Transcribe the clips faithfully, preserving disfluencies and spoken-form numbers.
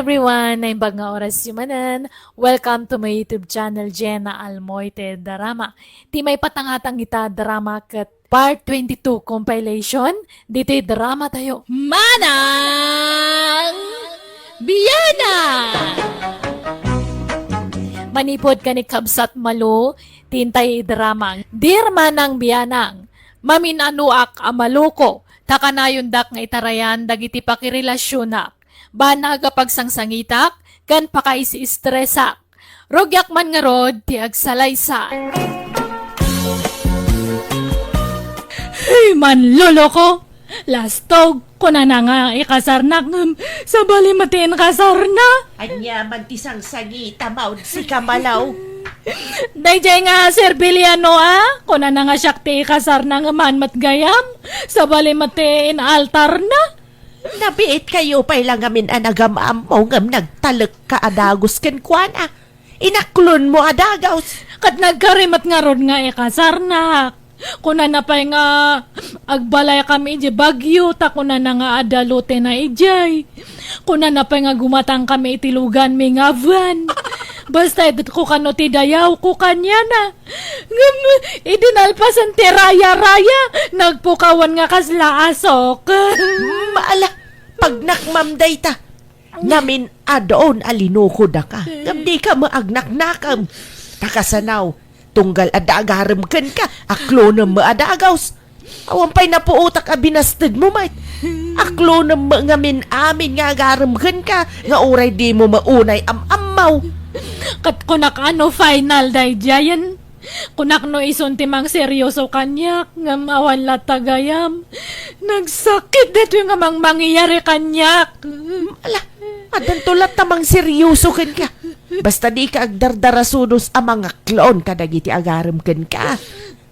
Everyone, naimbag nga oras yu manen. Welcome to my YouTube channel, Jenna Almoite Drama. Ti maipatangatang ita drama ket part twenty-two compilation ditoy drama tayo, Manang Bianang! Manipod ken ni Kabsat Malo, ti intay drama, Dear Manang Bianang, mamin-anoak a maloko, ta kanayondak nga itarayan dagiti pakirelasionak. Banag a pagsangsangitak ken pakaisi-estresak. Rugiak man ngarud ti agsalaysay. Hey, manloloko! Lastog, kunana nga ikasarnak, ngem sabali met ti inkasarna. Ania man ti sangsangita, maud sika, Malo? Dayjay nga Sir Biliano, a? Kunana nga siak ti ikasarna, ngem haan met gayam. Sabali met ti inaltarna. Nabiit kayo pay la ngamin a nagam-ammo ngem nagtalekka a dagus kenkuana. Inaklonmo a dagus. Ket nagkari met ngarud nga ikasarnak. Kunana pay nga agbalaykami idiay Baguio, ta kunana nga adda lotena idiay. Kunana pay nga gumatangkami iti luganmi nga van. Basta itedko kano ti dayawko kaniana. Ngem, idi nalpasen ti raya-raya, nagpukawan nga kasla asok. Mm, ala, pagnakmam dayta. Ngamin adun a linukodaka. Ngem dika met agnaknakam. Ta kasano, tunggal adda agarem kenka, aklonem met a dagus. Awan pay napuotak a binastedmo met. Aklonem met ngamin amin nga agarem kenka, nga uray dimo met unay am-ammo. Ket kunak a no final daydiayen. Kunak no isun ti mangseryoso kaniak, ngem awan latta gayam. Nagsakit daytoy nga mangmangyari kaniak. Ala, addanto latta mangseryoso kenka. Basta dika agdardarasudos a mangaklon kadagiti agarem kenka.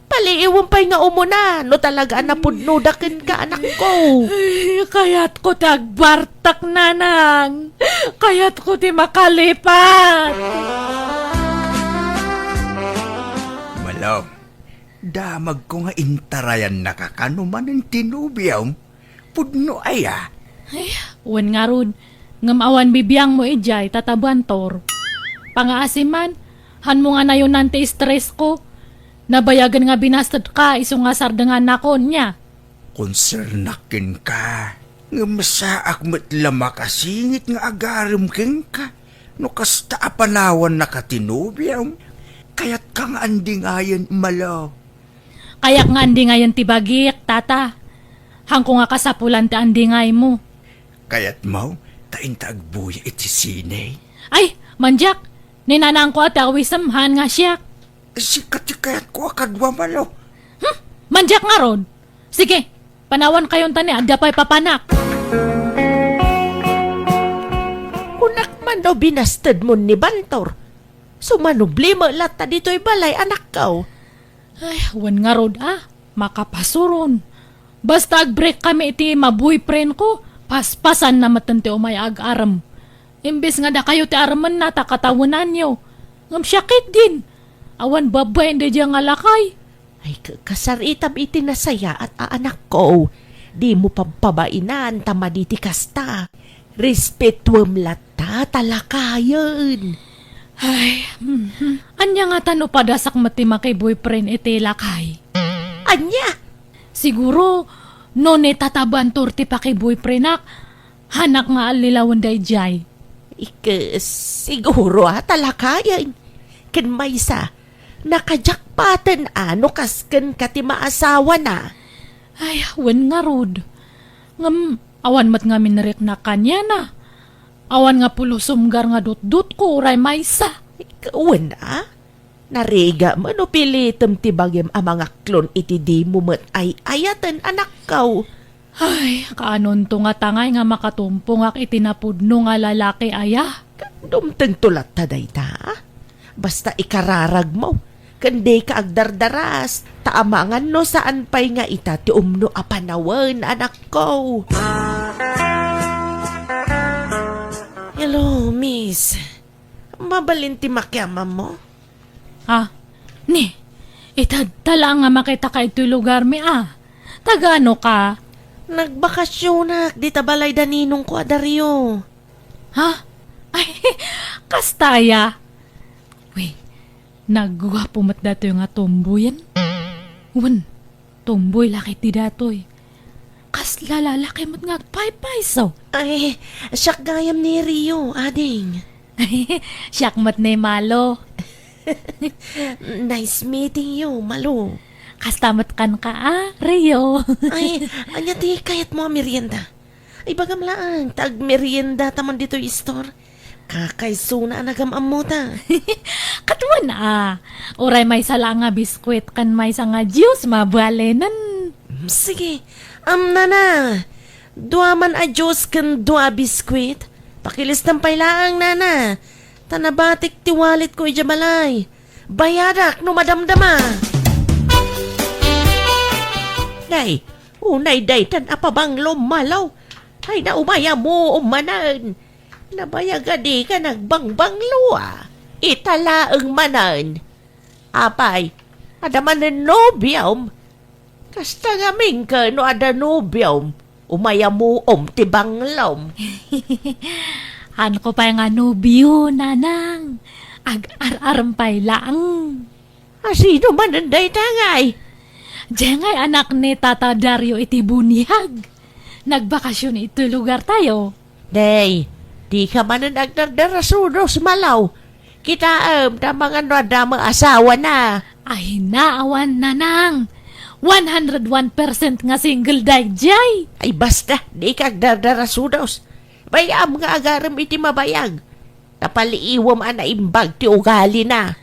Paliiwem pay nga umuna, no talaga a napudnoda kenka, anakko. Ay, kayatko ti agbartak, nanang. Kayatko ti makalipat. Malo, damagko nga intarayannaka kano manen ti nobiom. Pudno aya? Ay, wen ngarud, ngem awan bibiangmo idiay, Tata Bantor. Pangaasim man, hanmo nga nayonan ti stress ko. Nabayagen nga binastedka isu nga sardengannakon, nia? Konsernak kenka, ngem saak met la makasingit nga agarem kenka. No kasta a panawannaka ti nobiom, kayatka nga andingayen, Malo. Kayak nga andingayen ti bagik, Tata. Hanko nga kasapulan ti andingaymo. Kayatmo, ta inta agbuya iti sine? Ay, mandiak! Ni nanangko a ti awisem, haan nga siak. Sika ti kayatko a kadua, Malo. Hmm? Mandiak ngarud! Sige, panawankayon ta ni adda pay papanak. Kunak man no binastedmon ni Bantor. Sumanubli met latta ditoy balay, anakko. Ay, wen ngarud a, makapasuron. Basta agbreak kami iti ma-boyfriend ko, paspasanna metten ti umay agarem. Imbes nga dakayo ti aremenna ta katawenanyo. Ngem siak ketdin, awan babbain daydiay nga lakay. Ay, ka-, kasaritam iti nasayaat a anakko. Dimo pabpabainan ta madi ti kasta. Respetuem latta ta lakayen. Ay, mhm. Ania ngata no padasak met ti maki-boyfriend iti lakay? Ania? Siguro, no ni Tata Bantor ti paki-boyfriendak, hanak nga allilawen daydiay. Ike, siguro a ta lakayen. Ken maysa, nakajakpaten a no kas kenka ti maasawana. Ay, wen ngarud. Ngem, awan met ngamin nariknak kaniana. Awan nga pulos sumgar nga dutdotko uray maysa. Wen a? Narigat met no pilitem ti bagim a mangaklon iti dimo met ay-ayaten, anakko. Ay, kaanonto nga tangay nga makatumpongak iti napudno nga lalaki aya? Dumtengto latta dayta. Basta ikararagmo, ken dika agdardaras, ta amangan no saan pay nga ita ti umno a panawen, anakko. Hello, miss. Mabalin ti makiamammo? Ah, ni, itadta laeng nga makitaka itoy lugarmi, ah. Taga-ano ka? Nagbakasionak dita balay da ninongko a Dario. Ha? Ay, kasta aya. Uy, nagguapo met datoy nga tomboyen. Wen, tomboy la ketdi datoy. Kasla lalaki met nga agpaypayso. Ay, siak gayam ni Rio, ading. Siak met ni Malo. Nice meeting you, Malo. Kasta met kenka, a, Rio. Ay, ania ti kayatmo a merienda? Ibagam laeng ta agmeriendata man ditoy store. Kakaisuna a nagam-ammota. Ket wen a, uray maysa la nga biskuit ken maysa nga juice, mabalinen. Mm, sige. Am, nana, dua man a juice ken dua a biskuit. Pakilistam pay laeng, nana. Ta nabatik ti walletko idiay balay. Bayadak no madamdama. Nay, unay daytan a pabanglo, Malo. Ay, naumay ammoom manen. Nabayag a dika nagbangbanglo, a. Ita laeng manen. Apay, adda manen nobiom? Kasta ngamin ket no adda nobiom, umay ammoom ti banglom. Haanko pay nga nobio, nanang. Ag-ar-arem pay laeng. A, sino manen dayta ngay? Diay ngay anak ni Tata Dario iti buniag. Nagbakasyon iti lugartayo. Nay, dika manen agdardarasudos, Malo. Kitaem, ta mangan no adda met asawana. Ay, awan, nanang. One hundred one percent nga single daydiay. Ay, basta, dika agdardarasudos. Bay-am nga agarem iti mabayag. Ta paliiwem a naimbag ti ugalina.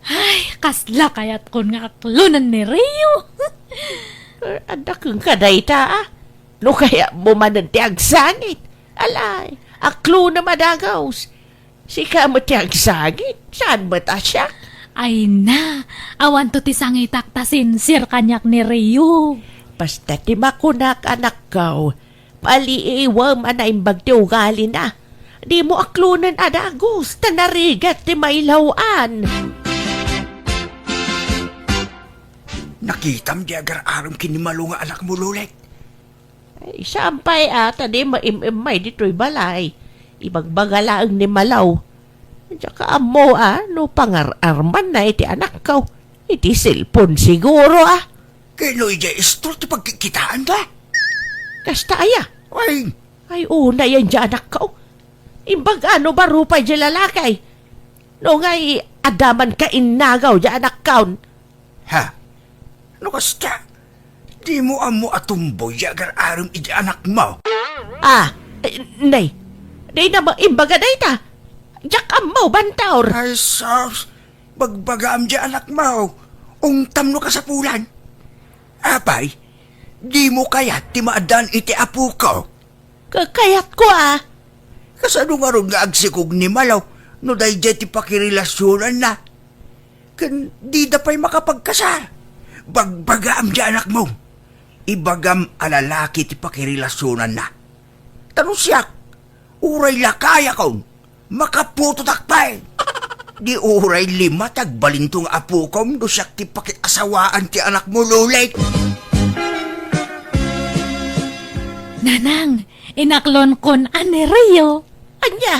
Ay, kasla kayatkon nga aklonen ni Rio. Eh, adda kenka dayta, a. No kayatmo manen ti agsangit. Alay, aklonem a dagus. Sika met ti agsangit, saan met a siak? Ay na, awanto ti sangitak ta sincere kaniak ni Rio. Basta ti makunak, anakko, paliiwem a naimbag ti ugalina. Dimo aklonen a dagus, ta narigat ti mailaw-an. Nakitam di agar-arem ken ni Malo nga anakmo, Lolet? Ay, saan pay a, ta di maim-immay ditoy balay. Ibagbaga laeng ni Malo. Diak ammo a, no pangar-armanna iti anakko. Iti cellphone siguro a. Ken no idiay istor ti pagkikitaanda? Kasta aya? Ay. Ay, unay a diay anakko. Imbag a no baro pay diay lalaki. No ngay, adda man kainnagaw diay anakko. Ha? No kasta, dimo ammo a tomboy diay agar-arem iti anakmo? Ah, eh, nay, dayta met imbaga dayta. Diak ammo, Bantor. Ay, sus, bagbagaam diay anakmo. Ungtam no kasapulan. Apay, dimo kayat ti maaddaan iti apoko? Ka-, kayatko a. Kasano ngarud nga agsikog ni Malo no daydiay ti pakirelasionanna? Ken dida pay makapagkasar. Bagbagaam diay anakmo. Ibagam a lalaki ti pakirelasionanna. Ta no siak, uray lakayakon, makaputotak pay. Di uray lima ti agbalinto nga apokom no siak ti pakiasawaan ti anakmo, Lolet. Nanang, inaklon kon a ni Rio. Ania?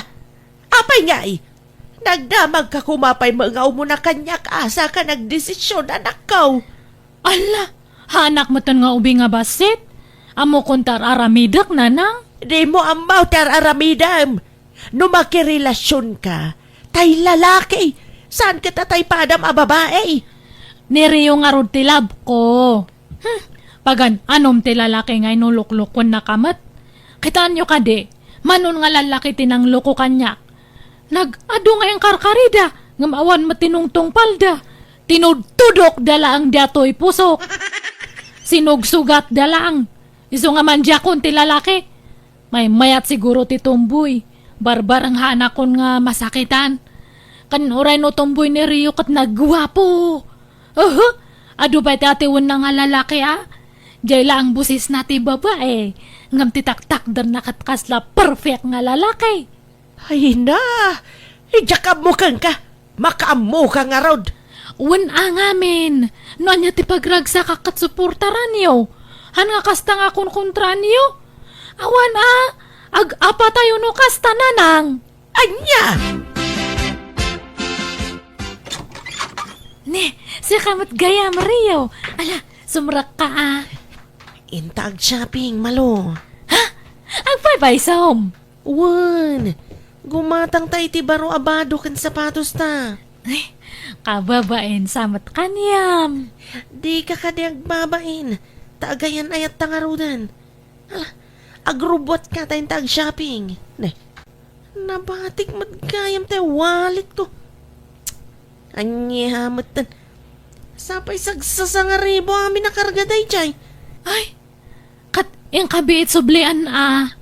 Apay ngay? Nagdamagka koma pay met nga umuna kaniak, asa ka nagdesisyon, anakko? Alla, haanak metten nga ubing a bassit? Ammokon ti ar-aramidek, nanang? Dimo ammo ti ar-aramidem. No makirelasionka, tay lalaki, saan ket a tay padam a babai. Ni Rio ngarud ti love ko. Hmm, pagan-anom ti lalaki nga inuluklokennaka met. Kitaenyo kadi, mano nga lallaki ti nangloko kaniak. Nag-adu nga inkarkarida, ngem awan met ti nungtungpalda. Tinudtudokda laeng daytoy pusok. Sinugsugatda laeng. Isu nga mandiakon ti lalaki. Maymayat siguro ti tomboy. Barbareng haanakon nga masakitan. Ken uray no tomboy ni Rio ket nagguapo. Uhu, adu pay ti atiwenna nga lalaki a. Diay laeng bosisna ti babai. Ngem ti taktakderna ket kasla perfect nga lalaki. Ay na, diak ammo kenka. Makaammoka ngarud. Wen a ngamin, no ania ti pagragsakak ket suportaranyo. Han nga kasta nga kunkontraanyo? Awan a, ag-apatayo no kasta, nanang. Ania? Ne, sika met gayam, Rio. Ala, sumrekka a. Inta ag-shopping, Malo. Ha? Agpaypaysom? Wen, gumatangta iti baro a bado ken sapatosta. Ay, kababain sa met kaniam. Dika kadi agbabain, ta agayan-ayatta ngaruden. Ala, agrubbuatka ta inta ag-shopping. Ne, nabatik met gayam ti walletko. Ania metten? Sapay sagsasangaribu amin a karga daydiay. Ay, ket inka biit sublian a.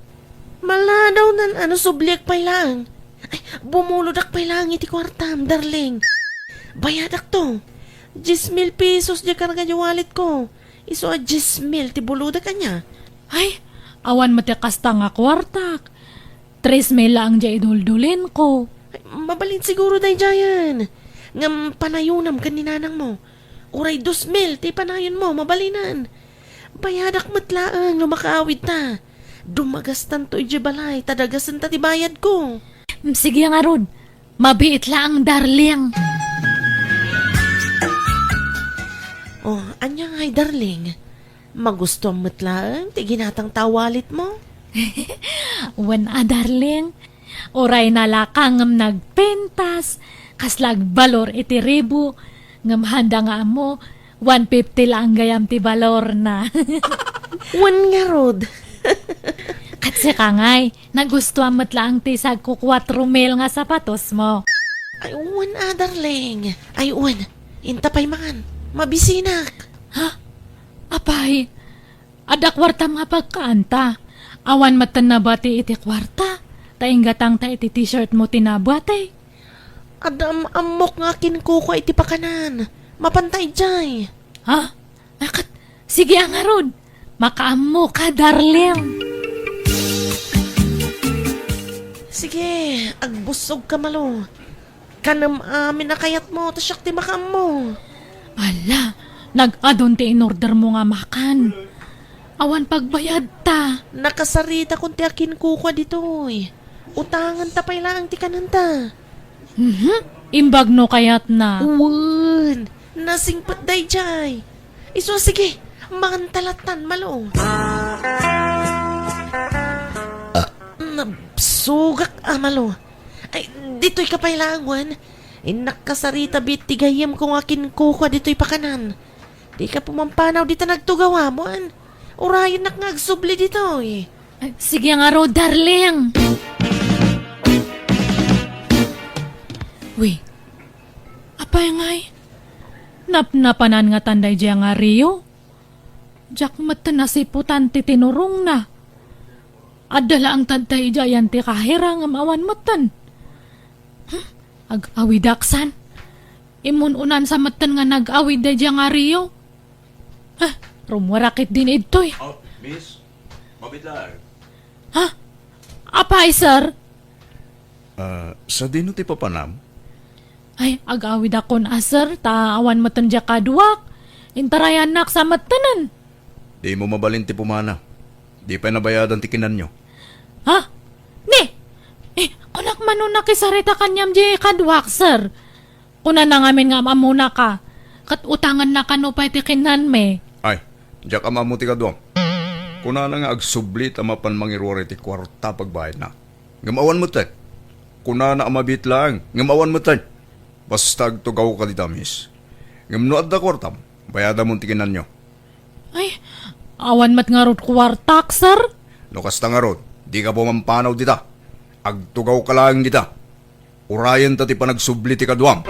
Maladawnan a no subliak pay laeng. Ay, bumulodak pay laeng iti kuartam, darling. Bayadakto. Diez mil pesos diay karga diay walletko. Isu a diez mil ti bulodak, ania? Ay, awan met ti kasta nga kuartak. Tres mil laeng diay iduldulinko. Ay, mabalin siguro daydiayen. Ngem panayonam ken ni nanangmo. Uray dos mil ti panayonmo, mabalinen. Bayadak met laeng no makaawidta. Dumagastanto idiay balay, ta dagasenta ti bayadko. Mm, sige ngarud. Mabiit laeng, darling. Oh, ania ngay, darling? Magustuam met laeng ti ginatangta a walletmo? Wen a, darling. Uray nalaka ngem nagpintas, kasla agbalor iti ribu, ngem haanda nga ammo, one fifty laeng gayam ti balorna. Wen ngarud. Ket sika ngay, nagustuam met laeng ti sagko kuatro mil nga sapatosmo. Ay, wen a, darling. Ay, wen. Inta pay man. Mabisinak. Ha? Apay, adda kuartam nga pagkaanta. Awan metten nabati iti kuarta. Ta inggatangta iti t-shirtmo ti nabati. Adda am-ammok nga akinkukua iti pakanan. Mapanta idiay. Ha? Akat, sige a ngarud. Makaammoka, darling. Sige, agbussogka, Malo. Kanem amin a kayatmo, ta siak ti makaammo. Ala, nag-adun ti inordermo nga makan. Awan pagbayadta. Nakasaritakon ti akinkukua ditoy. Utanganta pay laeng ti kanenta. Mhm. Imbag no kayatna. Wen, nasingpet daydiay. Isu, sige, manganta lattan, Malo. Ah, nabsugak a, Malo. Ay, ditoyka pay laeng, wen. Innak kasarita biit ti gayyemko nga akinkukua ditoy pakanan. Dika pumampanaw dita nagtugawam, wen. Urayennak nga agsubli ditoy. Ay, sige ngarud, darling. Wi, apay ngay? Napnapanan ngatan daydiay nga Rio? Diak met nasiputan ti tinurongna. Adda laeng tadta idiay ti kahirang ngem awan metten. Hmm? Ag-awidak san? Immun-unan sa metten nga nag-awid daydiay nga Rio. Ha, rummuarak ketdin idtoy. Oh, miss, mabitlaag. Ha? Apay, sir? Ah, sadino ti papanam? Ay, ag-awidakon a, sir, ta awan metten diay kaduak. Intarayannak sa mettenen. Dimo mabalin ti pumana. Di pay nabayadan ti kinanyo. Ha? Ni? Eh, kunak mano nakisarita kaniam diay kaduak, sir. Kunana ngamin nga am-ammonaka, ket utanganna kano pay ti kinanmi. Ay, diak am-ammo ti kaduam. Kunana nga agsubli ta mapan mangiruar iti kuarta pagbayadna. Ngem awan metten. Kunana a mabiit laeng, ngem awan metten. Basta agtugawka dita, miss. Ngem no adda kuartam, bayadamon ti kinanyo. Ay, awan met ngarud kuartak, sir. No kasta ngarud, dika pumampanaw dita. Agtugawka laeng dita. Urayenta ti panagsubli ti kaduam.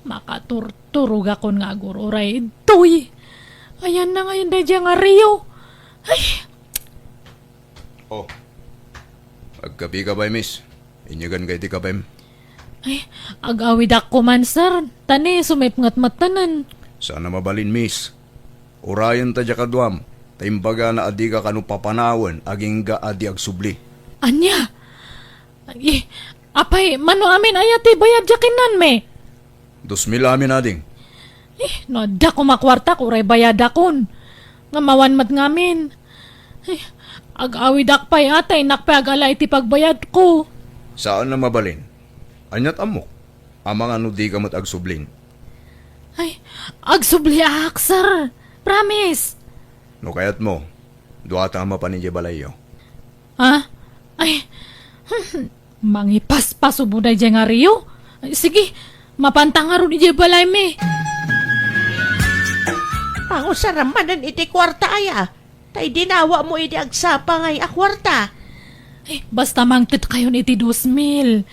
Makaturturogakon nga agur-uray ditoy. Ayanna ngayen daydiay nga Rio. Ay. Oh. Agkabika pay, miss. Inyeganka iti kabim. Ay, ag-awidak koman, sir. Ta ni, sumipnget mettenen. Saan a mabalin, miss. Urayenta diay kaduam, ta imbagana a dika kano papanawen agingga a di agsubli. Ania? Ay, apay, mano amin aya ti bayad diay kinanmi? Dos mil amin, ading. Eh, no adda koma kuartak, uray bayadakon. Ngem awan met ngamin. Ay, ag-awidak pay a, ta innak pay agala iti pagbayadko. Saan a mabalin. Aniat ammok? Amangan no dika met agsublin. Ay, agsubliak, sir. Promise. No kayatmo, duata a mapan idiay balayyo. Ha? Ay, mangipaspasubo daydiay nga Rio? Ay, sige, mapanta ngarud idiay balaymi. Pangusaram manen iti kuarta aya, ta idinawam idi agsapa ngay a kuarta. Eh, basta mangted kayon iti dos mil.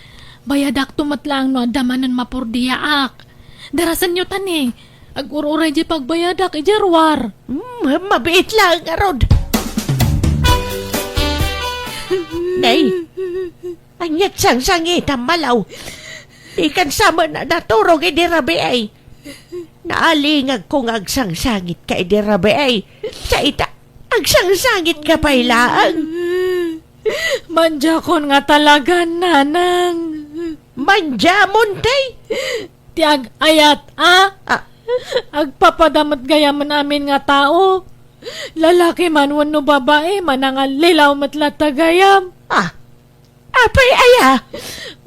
Bayadakto met laeng no adda manen mapurdiaak. Darasenyo tani. Agur-uray di pagbayadak, idiay ruar. Hmm, mabiit laeng ngarud. Nay, aniat sangsangitam, Malaw? Dikan sa met a naturog idi rabii. Naalingagko nga agsangsangitka idi rabii. Sa ita, agsangsangitka pay laeng. Mandiakon nga talagan, nanang. Mandiamon, tay? Ti ag-ayat, a? Ah. Agpapada met gayamen amin nga tao. Lalaki man wenno babai, manangallilaw met latta gayam. Ah, apay aya?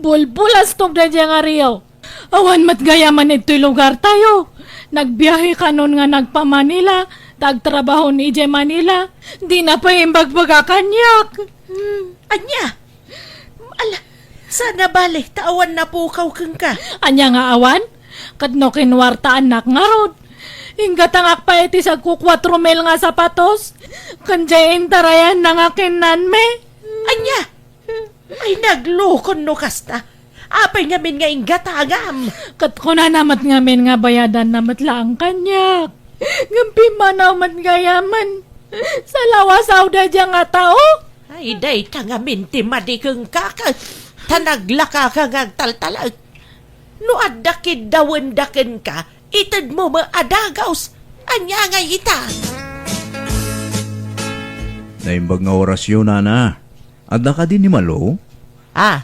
Bulbulastog daydiay nga Rio. Awan met gayamen ittoy lugartayo. Nagbiahe kanon nga nagpa-Manila, ta agtrabahon idiay Manila. Dina pay imbagbaga kaniak. Ania? Ala, sana bale, ta awan napukaw kenka. Ania nga awan? Ket no kinuartaannak ngarud, inggatangak pay iti sagko kuatro mil nga sapatos, ken diay intarayanna nga kinnanmi. Ania? Ay, naglukon no kasta. Apay ngamin nga inggatangam? Ket kunana met ngamin nga bayadanna met laeng kaniak. Ngem pimmanaw met gayamen. Salawasaw daydiay nga tao. Ay, dayta ngamin ti madi kenka, ket ta naglakaka nga agtaltalek. No adda kiddawenda kenka, itedmo met a dagus. Ania ngay ita? Naimbag nga orasyo, nana. Adda kadi ni Malo? Ah.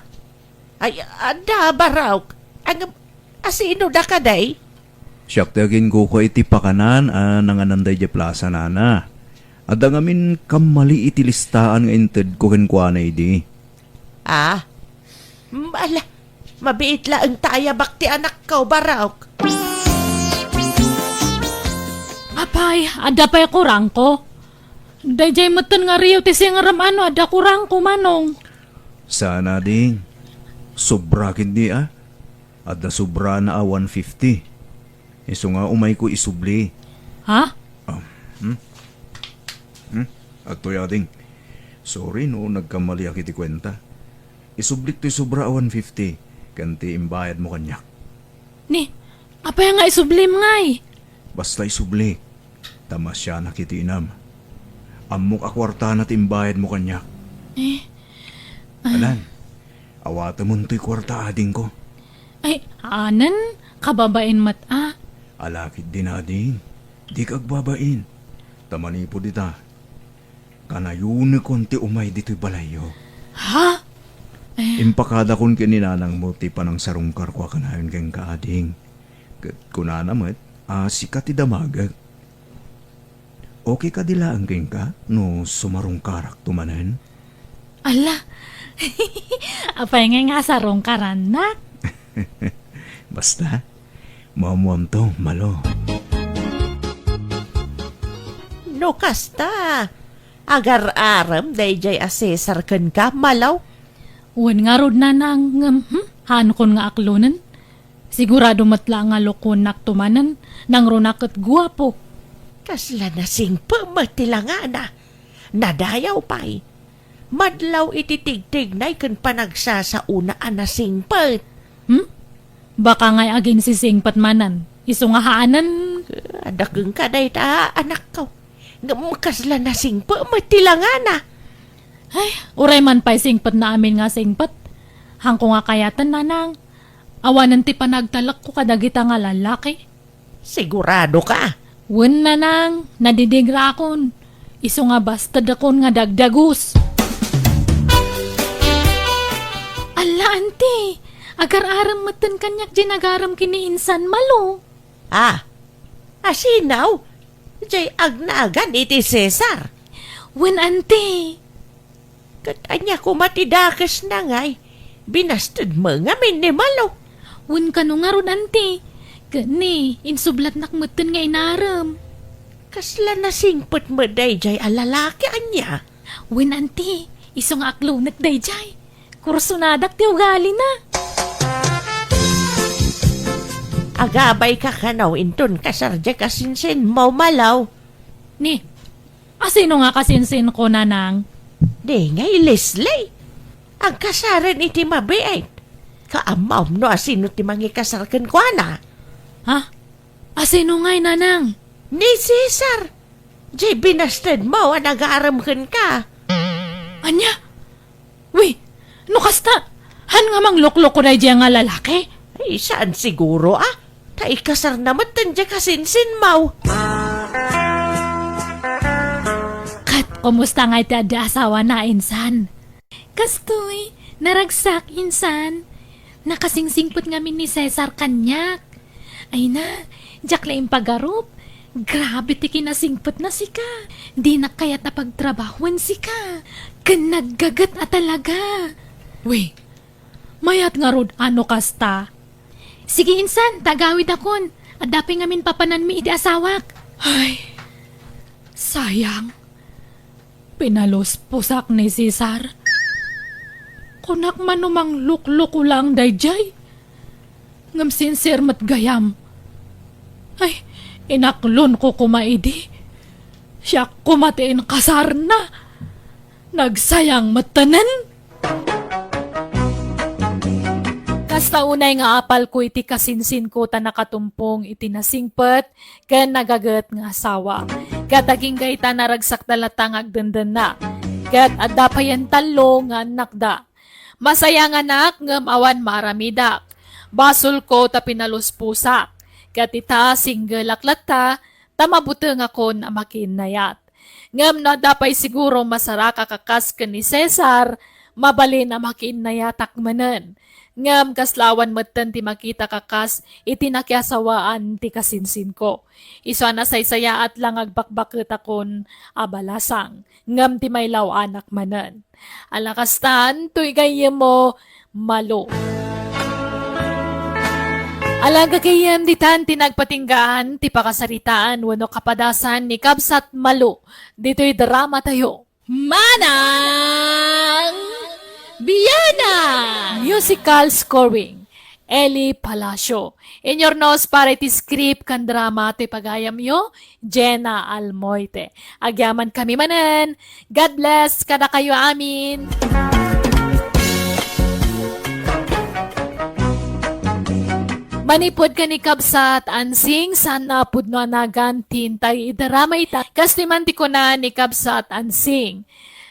Ay, adda, Barok. Ang, asino da kadi? Siak ti aginkuko iti pakanan a nanganan daydiay plasa, nana. Adda ngamin kammali iti listaan nga intedko kenkuana idi. Ah? Mm, ala, mabiit laeng ta ayabak ti anakko, Barok. Apay, adda pay kurangko? Daydiay metten nga Rio ti singerem a no adda kurangko, Manong. Saan a, ding. Sobra ketdi a. Adda sobrana a one fifty. Isu nga umayko isubli. Ha? Ah, hmm? Hmm? Adtoy a, ding. Sorry no nagkammaliak iti kuenta. Isublik toy sobra a one fifty, ken ti imbayadmo kaniak. Ni, apay nga isublim ngay? Basta isublik, ta masianak iti inam. Ammok a kuartana ti imbayadmo kaniak. Eh, ah. Alan, awatemon toy kuarta, adingko. Ay, anen, kababain met a. Alakid din, ading. Dika agbabain. Ta manipud ita, kanayonekon ti umay ditoy balayyo. Ha? Eh. Impakadakon ken ni nanangmo ti panangsarungkarko a kanayon kenka, ading. Ket kunana met a sika ti damagek. Okay kadi laeng kenka no sumarungkarakto manen? Ala, apay ngay nga sarungkarannak? Basta, maammoamto, Malo. No kasta, agar-arem daydiay a Cesar kenka, Malo? Wen ngarud, nanang, ngem, hmm, haankon nga aklonen. Sigurado met la nga lokonakto manen, nangruna ket guapo. Kasla nasingpet met ti langana. Nadayaw pay. Madlaw iti tigtignay ken panagsasaona a nasingpet. Hmm? Baka ngay aginsisingpet manen, isu nga haanen. Adda kenka dayta, anakko. Ngem kasla nasingpet met ti langana. Ay, uray man pay singpet na amin nga singpet. Haanko nga kayaten, nanang. Awanen ti panagtalekko kadagita nga lallaki. Sigurado ka? Wen, nanang, nadidingrakon. Isu nga bastedakon nga dagdagus. Alla, anti, agar-arem metten kaniak diay nagarem ken ni insan Malo. Ah, asino? Diay agnagan iti Cesar. Wen, anti. Ket ania koma ti dakesna ngay? Binastedmo ngamin ni Malo. Wen, kano ngarud, anti? Ket ni, insublatnak metten nga inarem. Kasla nasingpet met daydiay a lalaki, ania? Wen, anti, isu nga aklonek daydiay. Kursonadak ti ugalina. Agabay ka kano inton kasar diay kasinsinmo, Malo? Ni, asino nga kasinsinko, Nanang? Di ngay Leslie. Agkasaren iti mabiit. Kaammom no asino ti mangikasar kenkuana? Ha? Asino ngay, Nanang? Ni Cesar. Diay binastedmo a nagarem kenka. Ania? Wi, no kasta, han nga manglukloko daydiay nga lalaki? Ay, saan siguro, a? Ta ikasarna metten diay kasinsinmo. Ket kumusta ngay ti adda asawana, insan? Kastoy, naragsak, insan. Nakasingsingpet ngamin ni Cesar kaniak. Ay na, diak la impagarup. Grabe ti kinasingpetna sika. Dinak kayat a pagtrabahoen sika. Ken naggaget a talaga. Wi, mayat ngarud a no kasta. Sige, insan, ta agawidakon. Adda pay ngamin papananmi iti asawak. Ay, sayang. Pinalusposak ni Cesar. Kunak man no manglukloko laeng daydiay. Ngem sincere met gayam. Ay, inaklonko koma idi. Siak koma ti inkasarna. Nagsayang mettenen. Kasta unay nga apalko iti kasinsinko ta nakatumpong iti nasingpet ken nagaget nga asawa. Ket agingga ita, naragsakda latta nga agdendenna. Ket adda payen tallo nga annakda. Masayanganak ngem awan maaramidak. Basolko ta pinalusposak. Ket ita, singgelak latta, ta mabutengakon a makiinnayat. Ngem no adda pay siguro masaraka a kas ken ni Cesar, mabalin a makiinnayatak manen. Ngem kasla awan metten ti makitak a kas iti nakiasawaan ti kasinsinko. Isu a nasaysayaat la nga agbakbaketakon a balasang, ngem ti mailaw-anak manen. Ala kastan, toy gayyemmo, Malo. Ala, gagayyem, ditan ti nagpatinggaan ti pakasaritaan wenno kapadasan ni Kabsat Malo ditoy dramatayo. Manang Bianang! Musical scoring, Eli Palacio. Inyurnos para iti script ken drama ti pagayamyo, Jenna Almoite. Agyamankami manen. God bless kadakayo amin. Manipud ken ni Kabsat Ansing, saan a pudno a nagan ti intay idarama ita. Kastoy man ti kuna ni Kabsat Ansing,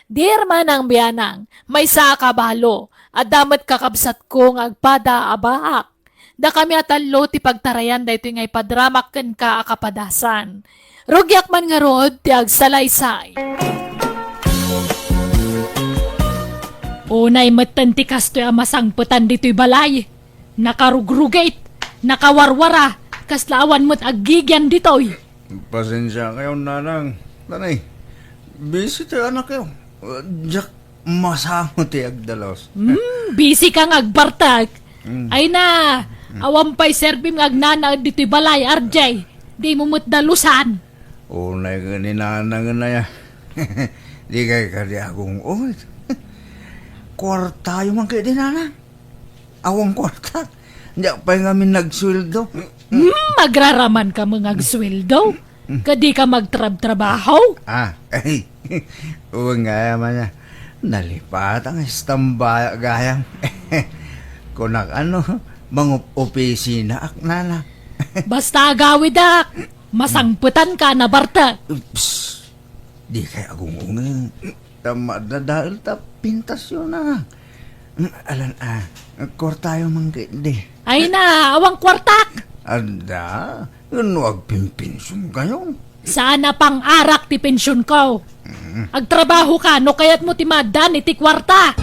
"Dear Manang Bianang, maysa a kabalo, adda met kakabsatko nga agpada a baak. Dakami a tallo ti pagtarayan daytoy nga ipadramak kenka a kapadasan. Rugiak man ngarud ti agsalaysay." Unay metten ti kastoy a masangpetan ditoy balay. Nakarugrugit, nakawarwara, kasla awan met aggigian ditoy. Pasensia kayo, Nanang. Tanay, busy ti anakyo. Diak masango ti agdalos. Hmm, busy ka nga agbartek. Hmm. Ay na, hmm, awan pay serbim nga agnanaed ditoy balay, R J. Di mo met dalusan. Unay ken ni Nanang aya. Di kay kadi agung-ungit. Kuartayo man kay di, Nanang. Awan kuarta. Diak pay ngamin nagsueldo. Hmm, agraraman ka met nga agsueldo? Kadi ka magtrabtrabaho? Ah, ay. Wen nga, Ama, nalipatan nga istamba gayam. Kunak, ano, mangup-opisina ak, Nanang. Basta agawidak, masangpetan ka, nabartek. Ups. Di kay agung-ungit. Ta madadael ta pintasyon na. Alan, ah, kuartayo man kay di. Ay na, awan kuartak! Adda, no agpinpinsyonkayo. Saan a pang-arak ti pensyonko. Mm. Agtrabaho ka, no kayatmo ti maaddaan iti kuarta.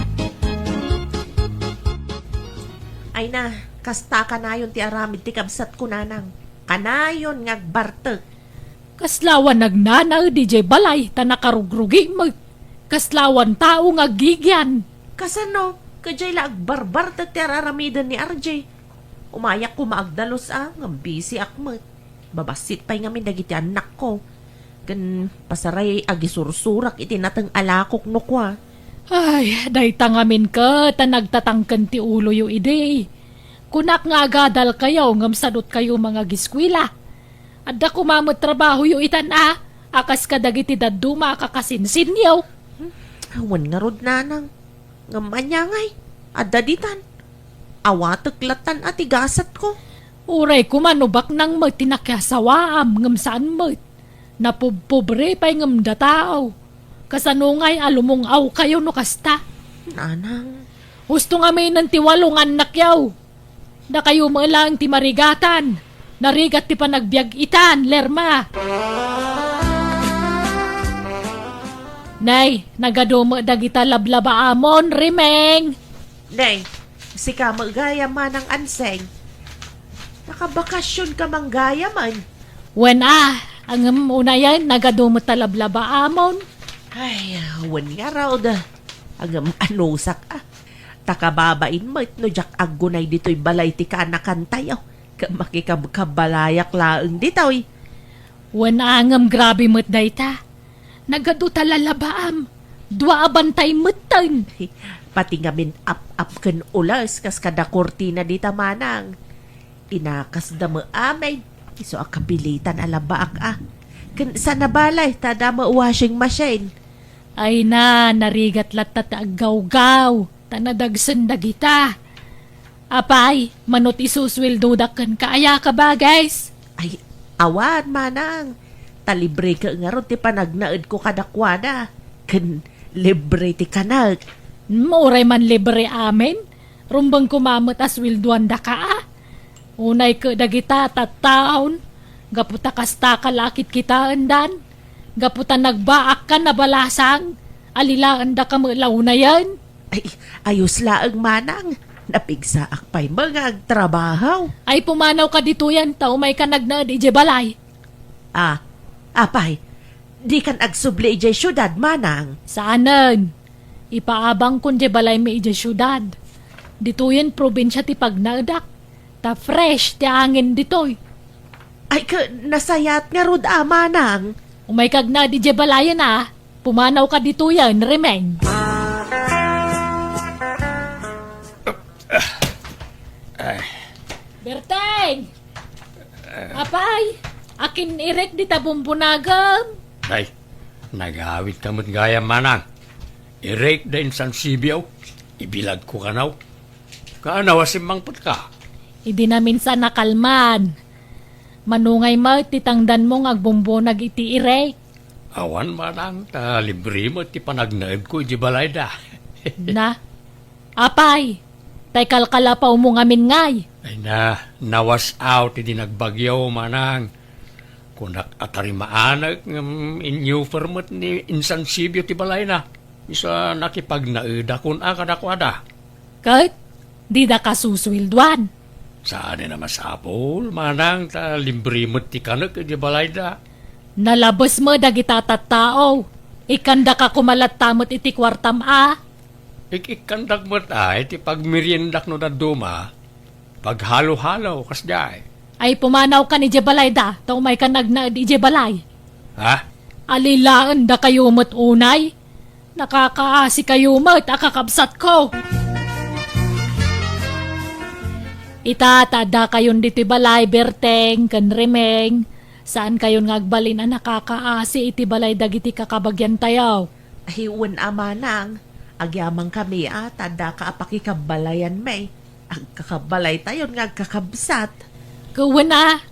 Ay na, kasta kanayon ti aramid ti kabsatko, Nanang. Kanayon nga agbartek. Kasla awan nagnanaed idiay balay ta nakarugrugi met. Kasla awan tao nga aggigian. Kasano? Kadiay la agbarbartek ti ar-aramiden ni R J. Umayak koma agdalus a, ngem bisiak met. Babassit pay ngamin dagiti annakko. Ken pasaray agisursurak iti nateng a lakok no kua. Ay, dayta ngamin ket a nagtatangken ti uloyo idi. Kunak nga agadalkayo ngem sadutkayo mangagiskuela. Adda koma met trabahoyo itan a, a kas kadagiti dadduma a kakasinsinyo. Awan ngarud, nanang. Ngem ania ngay, adda ditan. Awatek lattan a ti gasatko. Uray koma no baknang met ti nakiasawaam ngem saan met. Napubpobre pay ngem datao. Kasano ngay a lumung-awkayo no kasta? Nanang. Husto ngaminen ti walo nga annakyo. Dakayo met laeng ti marigatan. Narigat ti panagbiag itan, Lerma. Nay, nagadu met dagita lablabaamon, Rimeng. Nay, sika met gayam, Manang Anseng. Nakabakasionka man gayamen. Wen a, ngem unayen, nagadu met ta lablabaamon. Ay, wen ngarud. Ngem anusak a. Ta kababain met no diak aggunay ditoy balay ti kaanakantayo. Ket makikabkabalayak laeng ditoy. Wen a, ngem grabe met dayta. Nagadu ta lalabaam. Dua a bantay metten. Pati ngamin ap-ap ken ules kas kada kurtina dita, Manang. Inakasda met amin. Isu a kapilitan a labaak a. Ken saan a balay ta adda met washing machine. Ay na, narigat latta ti aggawgaw, ta nadagsen dagita. Apay, mano ti isusueldodak kenka, aya ka ba, guys? Ay, awan, Manang. Ta libre ka ngarud ti panagnaedko kadakuada. Ken libre ti kanek. Hmm, uray man libre amin. Rumbeng koma met a sueldoandaka a. Unay ket dagita tattaon, gapu ta kastaka la a kitkitaendan, gapu ta nagbaakkan a balasang, alilaendaka met la unayen. Ay, ayos laeng, Manang. Napigsaak pay met nga agtrabaho. Ay, pumanawka ditoyen, ta umayka nagnaed idiay balay. Ah, apay, dikan agsubli idiay siudad, Manang? Saanen. Ipaabangkon diay balaymi idiay siudad. Ditoyen probinsia ti pagnaedak. Ta fresh ti angin ditoy. Ay, ka, nasayaat ngarud a, Manang. Umayka agnaed idiay balayen a. Pumanawka ditoyen, Rimeng. Ay. Berteng! Apay, akin-irek dita bumbunagem? Ay, nagawidka met gayam, Manang. Irek da insan sibio, ibilagko kano. Kaano a simmangpetka? Idi naminsan nakalman. Mano ngay met ti tangdanmo nga agbumbunag iti irek? Awan, Manang, ta libre met ti panagnaedko iti balayda. Na, apay, tay kalkalapawmo ngamin ngay? Ay na, nawas out idi nagbagyo, Manang. Kunak a tarimaanek ngem inyuper met ni insan sibio ti balayna. Isu a nakipagnaedakon a kadakuada. Ket didaka susueldoan? Saanen a masapul, Manang, ta libre met ti kanek iti balayda. Nalabes met dagita tattao. Ikkandaka koma latta met iti kuartam a. Ik-ikkandak met a iti pagmeriendak no dadduma. Paghalo-halo, kasdiay. Ay, pumanawkan idiay balayda, ta umaykan agnaed idiay balay. Ha? Alilaendakayo met unay. Nakakaasikayo met a kakabsatko. Ita, ta addakayon ditoy balay, Berteng ken Remeng. Saankayon nga agbalin a nakakaasi iti balay dagiti kakabagiantayo. Ay, wen a, Manang. Agyamankami a ta addaka a pakikabbalayanmi. Agkakabalaytayon nga agkakabsat. Ket wen a,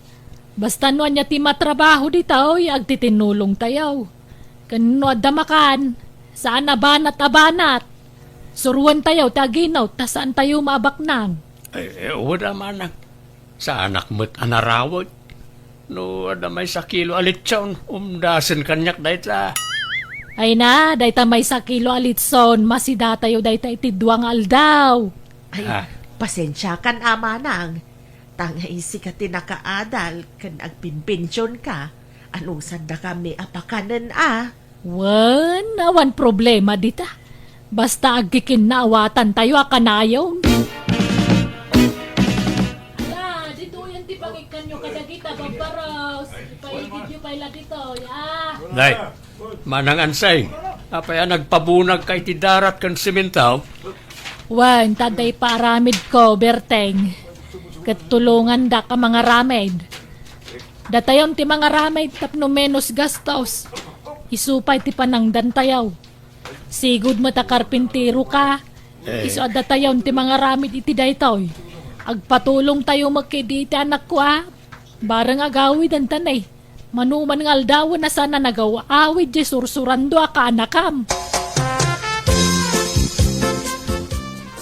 basta no ania ti matrabaho ditoy, agtitinnulongtayo. Ken no adda makan, saan a banat a banat. Suruentayo ti aginut ta saantayo maabaknang. Ay, eh, wen a, Manang. Saanak met a narawet. No adda maysa kilo a litson, umdasen kaniak dayta. Ay na, dayta maysa kilo a litson, masidatayo dayta iti dua nga aldaw. Ay, ah, pasensiakan a, Manang. Ta nga isika ti nakaadal ken agpinpensionka, Anusandakami a pakanen a? Wen, awan problema dita. Basta agkikinnaawatan tayo a kanayon. Ala, ditoyen ti pangikkanyo kadagita, Babbaros. Ipaigidyo pay la ditoy, ah. Nay, Manang Ansay, apay a nagpabunagka iti darat ken semento? Wen, ta adda ipaaramidko, Berteng. Ket tulongandak a mangaramid. Datayon ti mangaramid tapno menos gastos. Isu pay ti panangdantayo. Sigud met a karpinteroka. Eh. Isu a datayon ti mangaramid iti daytoy. Agpatulongtayo met kadi iti anakko a. Bareng agawidenta ne. Mano man nga aldawen a saan a nagaw-awid diay sursurando a kaanakam.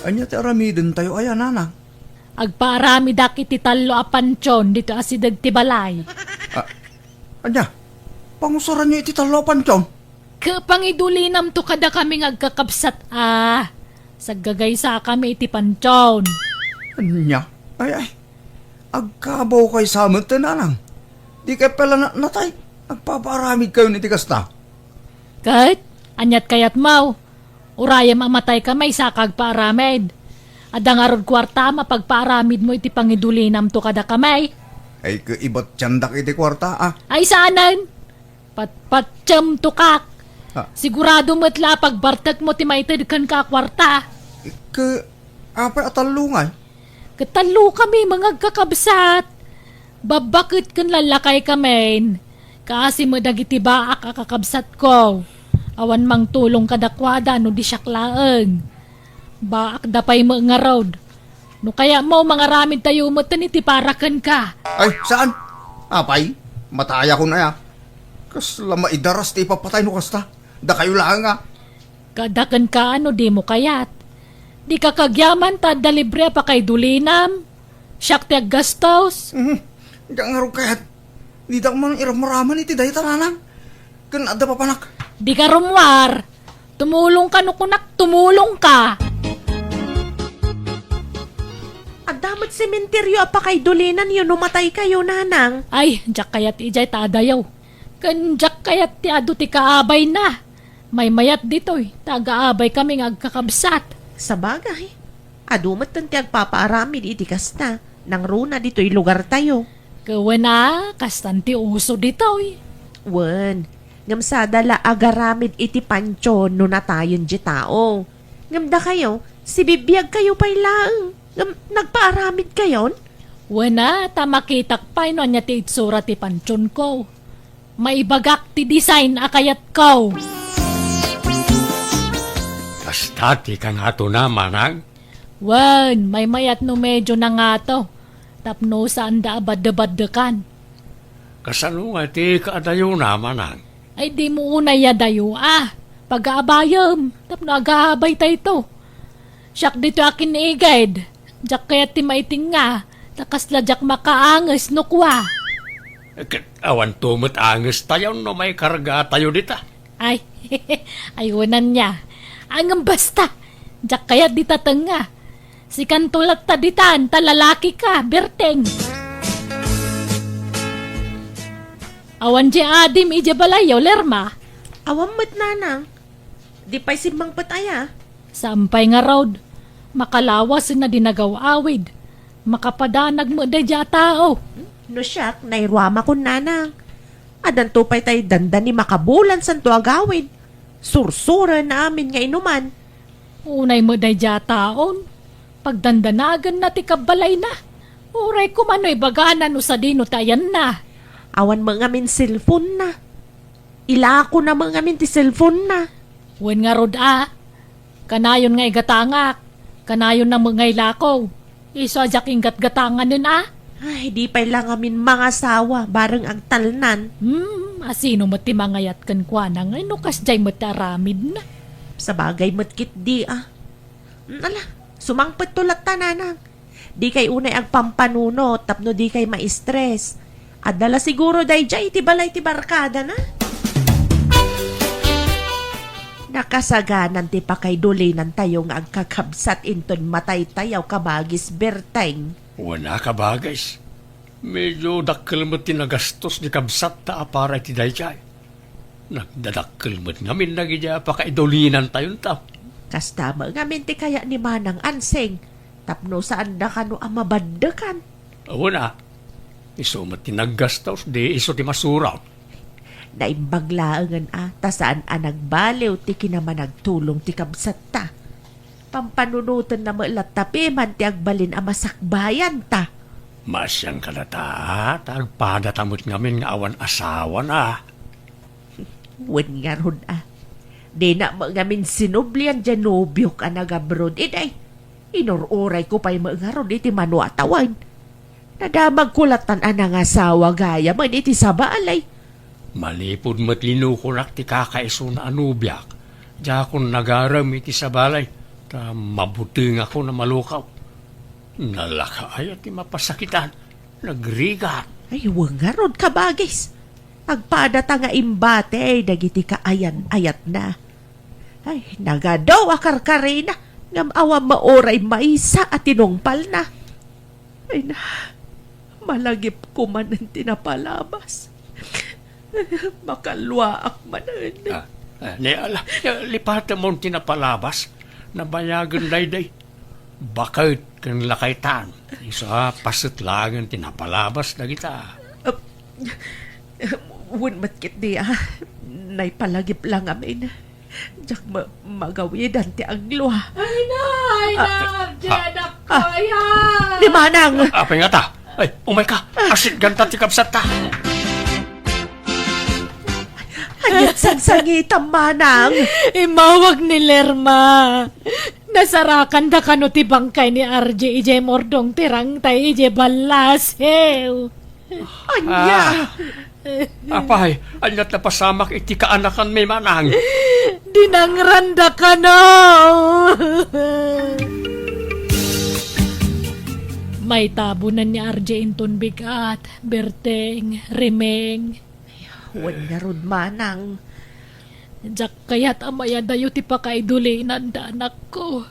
Ania ti aramidentayo aya, nanang? Agpaaramidak iti tallo a pantion ditoy asideg ti balay. Ah, ania? Pangusaranyo iti tallo a pantion? Ket pangidulinamto kadakami nga agkakabsat a. Saggagaysakami iti pantion. Ania? Ay, ay. Agkabawkayo sa met, nanang. Dikay pay la na-, natay. Agpapaaramidkayon iti kasta. Ket, aniat kayatmo? Urayem a mataykami, saka agpaaramid. Adda ngarud kuarta a mapagpaaramidmo iti pangidulinamto kadakami? Ay, ket ibatiandak iti kuarta, a. Ay, saanen? Patpatiemto kak. Ah. Sigurado met la a pagbartekmo ti maited kenka a kuarta. Ket apay a tallo ngay? Ket tallokami nga agkakabsat. Babbaket ken lallakaykami. Kaasi met dagiti baak a kakabsatko. Awan mangtulong kadakuada no di siak laeng. Baakda pay met ngarud. No kayatmo, mangaramidtayo metten iti para kenka. Ay, saan? Apay, matayakon aya. Kasla maidaras ti ipapatay no kasta. Dakayo laeng a. Kada kenka no dimo kayat. Dika kagyaman ta adda libre a pakaidulinam. Siak ti aggastos. Mhm. Diak ngarud kayat. Didak man iramraman iti dayta, nanang. Ken adda papanak. Dika rummuar. Tumulongka no kunak, tumulongka. Adda met sementeryo a pakaidulinanyo no mataykayo, nanang. Ay, diak kayat idiay ta adayo. Ken diak kayat ti adu ti kaabayna. Maymayat ditoy, ta agaabaykami nga agkakabsat. Sabagay, adu metten ti agpapaaramid iti kasta, nangruna ditoy lugartayo. Ket wen a, kastan ti uso ditoy. Wen, ngem sada la agaramid iti pantion no natayen ti tao. Ngem dakayo, sibibiagkayo pay laeng, ngem nagpaaramidkayon? Wen a, ta makitak pay no ania ti itsura ti pantionko. Maibagak ti design a kayatko. Kasta ti kangatona, manang? Wen, maymayat no medyo nangato, tapno saanda a baddebaddekan. Kasano nga ti kaadayona, manang? Ay, dimo unay adayo a. Pagaabayem, tapno agaabaytayto. Siak ditoy a kinigid. Diak kayat ti maitinga, ta kasla diak makaanges no kua. Ket awanto met angestayon no maikargatayo dita. Ay, ay, wen ania. Ngem basta, diak kayat dita tengnga. Sikanto latta ditan, ta lalakika, Berteng. Awan diay adim idiay balayyo, Lerma? Awan met, nanang. Di pay simmangpet aya? Saan pay ngarud. Makalawasen a di nagaw-awid. Makapadanag met daydiay a tao. No siak, nairuamakon, nanang. Addanto pay tay dandani makabulan santo agawid. Sursuren amin nga inuman. Unay met daydiay a taon. Pagdandanagenna ti kabbalayna. Uray koma no ibagana no sadino ti ayanna. Awan met ngamin cellphone-na. Ilakona met ngamin ti cellphone-na. Wen ngarud a, kanayon nga igatangak, kanayonna met nga ilako. Isu a diak inggatgatanganen a. Ay, di pay la ngamin mangasawa, bareng agtalnan. Hmm, asino met ti mangayat kenkuana nga no kasdiay met ti aramidna? Sabagay met ketdi a. Hmm, ala, sumangpetto latta, nanang. Dikay unay agpampanunot tapno dikay ma-stress. Adda la siguro daydiay iti balay ti barkadana. Nakasaganan ti pakaidulinantayo nga agkakabsat inton mataytayo, kabagis Berteng. Wen a, kabagis. Medyo dakkel met ti nagastos ni kabsatta a para iti daydiay. Nagdadakkel met ngamin dagiti a pakaidulinantayonto. Kasta met ngamin ti kayat ni Manang Ansing, tapno saanda kano a mabaddekan. Awan a, isu met ti naggastos, di isu ti masuron. Naimbag laengen a, ta saan a nagbaliw ti kinamanagtulong ti kabsatta. Pampanunotenna met latta piman ti agbalin a masakbayanta. Maasian kadata, ta agpadata met ngamin nga awan asawana. Wen ngarud a. Dina met ngamin sinublian diay nobiok a nagabroad, idi. Inur-urayko pay met ngarud iti mano a tawen. Nadamagko lattan a nangasawa gayamen iti sabali. Manipud met linukonak ti kakaisuna a nobiak, diakon nagarem iti sabali, ta mabutengakon a malukaw. Nalaka aya ti mapasakitan, nagrigat. Ay, wen ngarud, kabagis. Agpadata nga imbati dagiti kaayan-ayatna. Ay, nagadu a karkarina, ngem awan met uray maysa a tinungpalna. Ay na, malagipko manen ti napalabas. Makalluaak manen. Ah, ah, ni, ala, lipatemon ti napalabas. Nabayagen daydiay. Baket ken lakaytan. Isu a paset laengen ti napalabas dagita. Ah, wen met ketdi a, naipalagip la ngamin. Diak ma-, magawidan ti anglua. Ay na, ay na, Ah, Arjen, ah, anak ko, ah. Ayan. Ni Manang! Apay ngata? Ay, umayka. Asitganta ti kabsatta. Aniat sangsangitam, Manang? Immawag ni Lerma. Nasarakanda kano ti bangkay ni Arje idiay murdong ti rangtay idiay ballasiw. Ania? Ah. Apay, aniat napasamak iti kaanakanmi, Manang? Dinangranda kano. Maitabonan ni Arje inton bigat, Berteng, Rimeng. Wen ngarud, Manang. Diak kayat a mayadayo ti pakaidulinanda, anakko.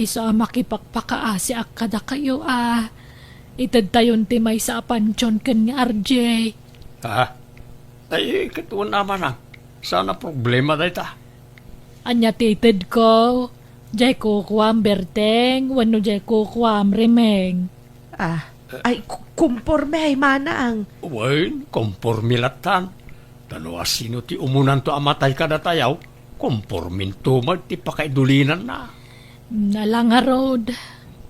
Isu a makipakpakaasiak kadakayo a itedtayon ti maysa a pantion ken ni Arje. Ha? Ay, ket wen a, Manang. Saan a problema dayta? Ania ti itedko? Diay kukuam, Berteng, wenno diay kukuam, Rimeng? Ah, ay, ku-, kumpormi, Manang. Wen, kumpormi lattan. Ta no asino ti umunanto a matay kadatayo, kumporminto met ti pakaidulinanna. Ala ngarud,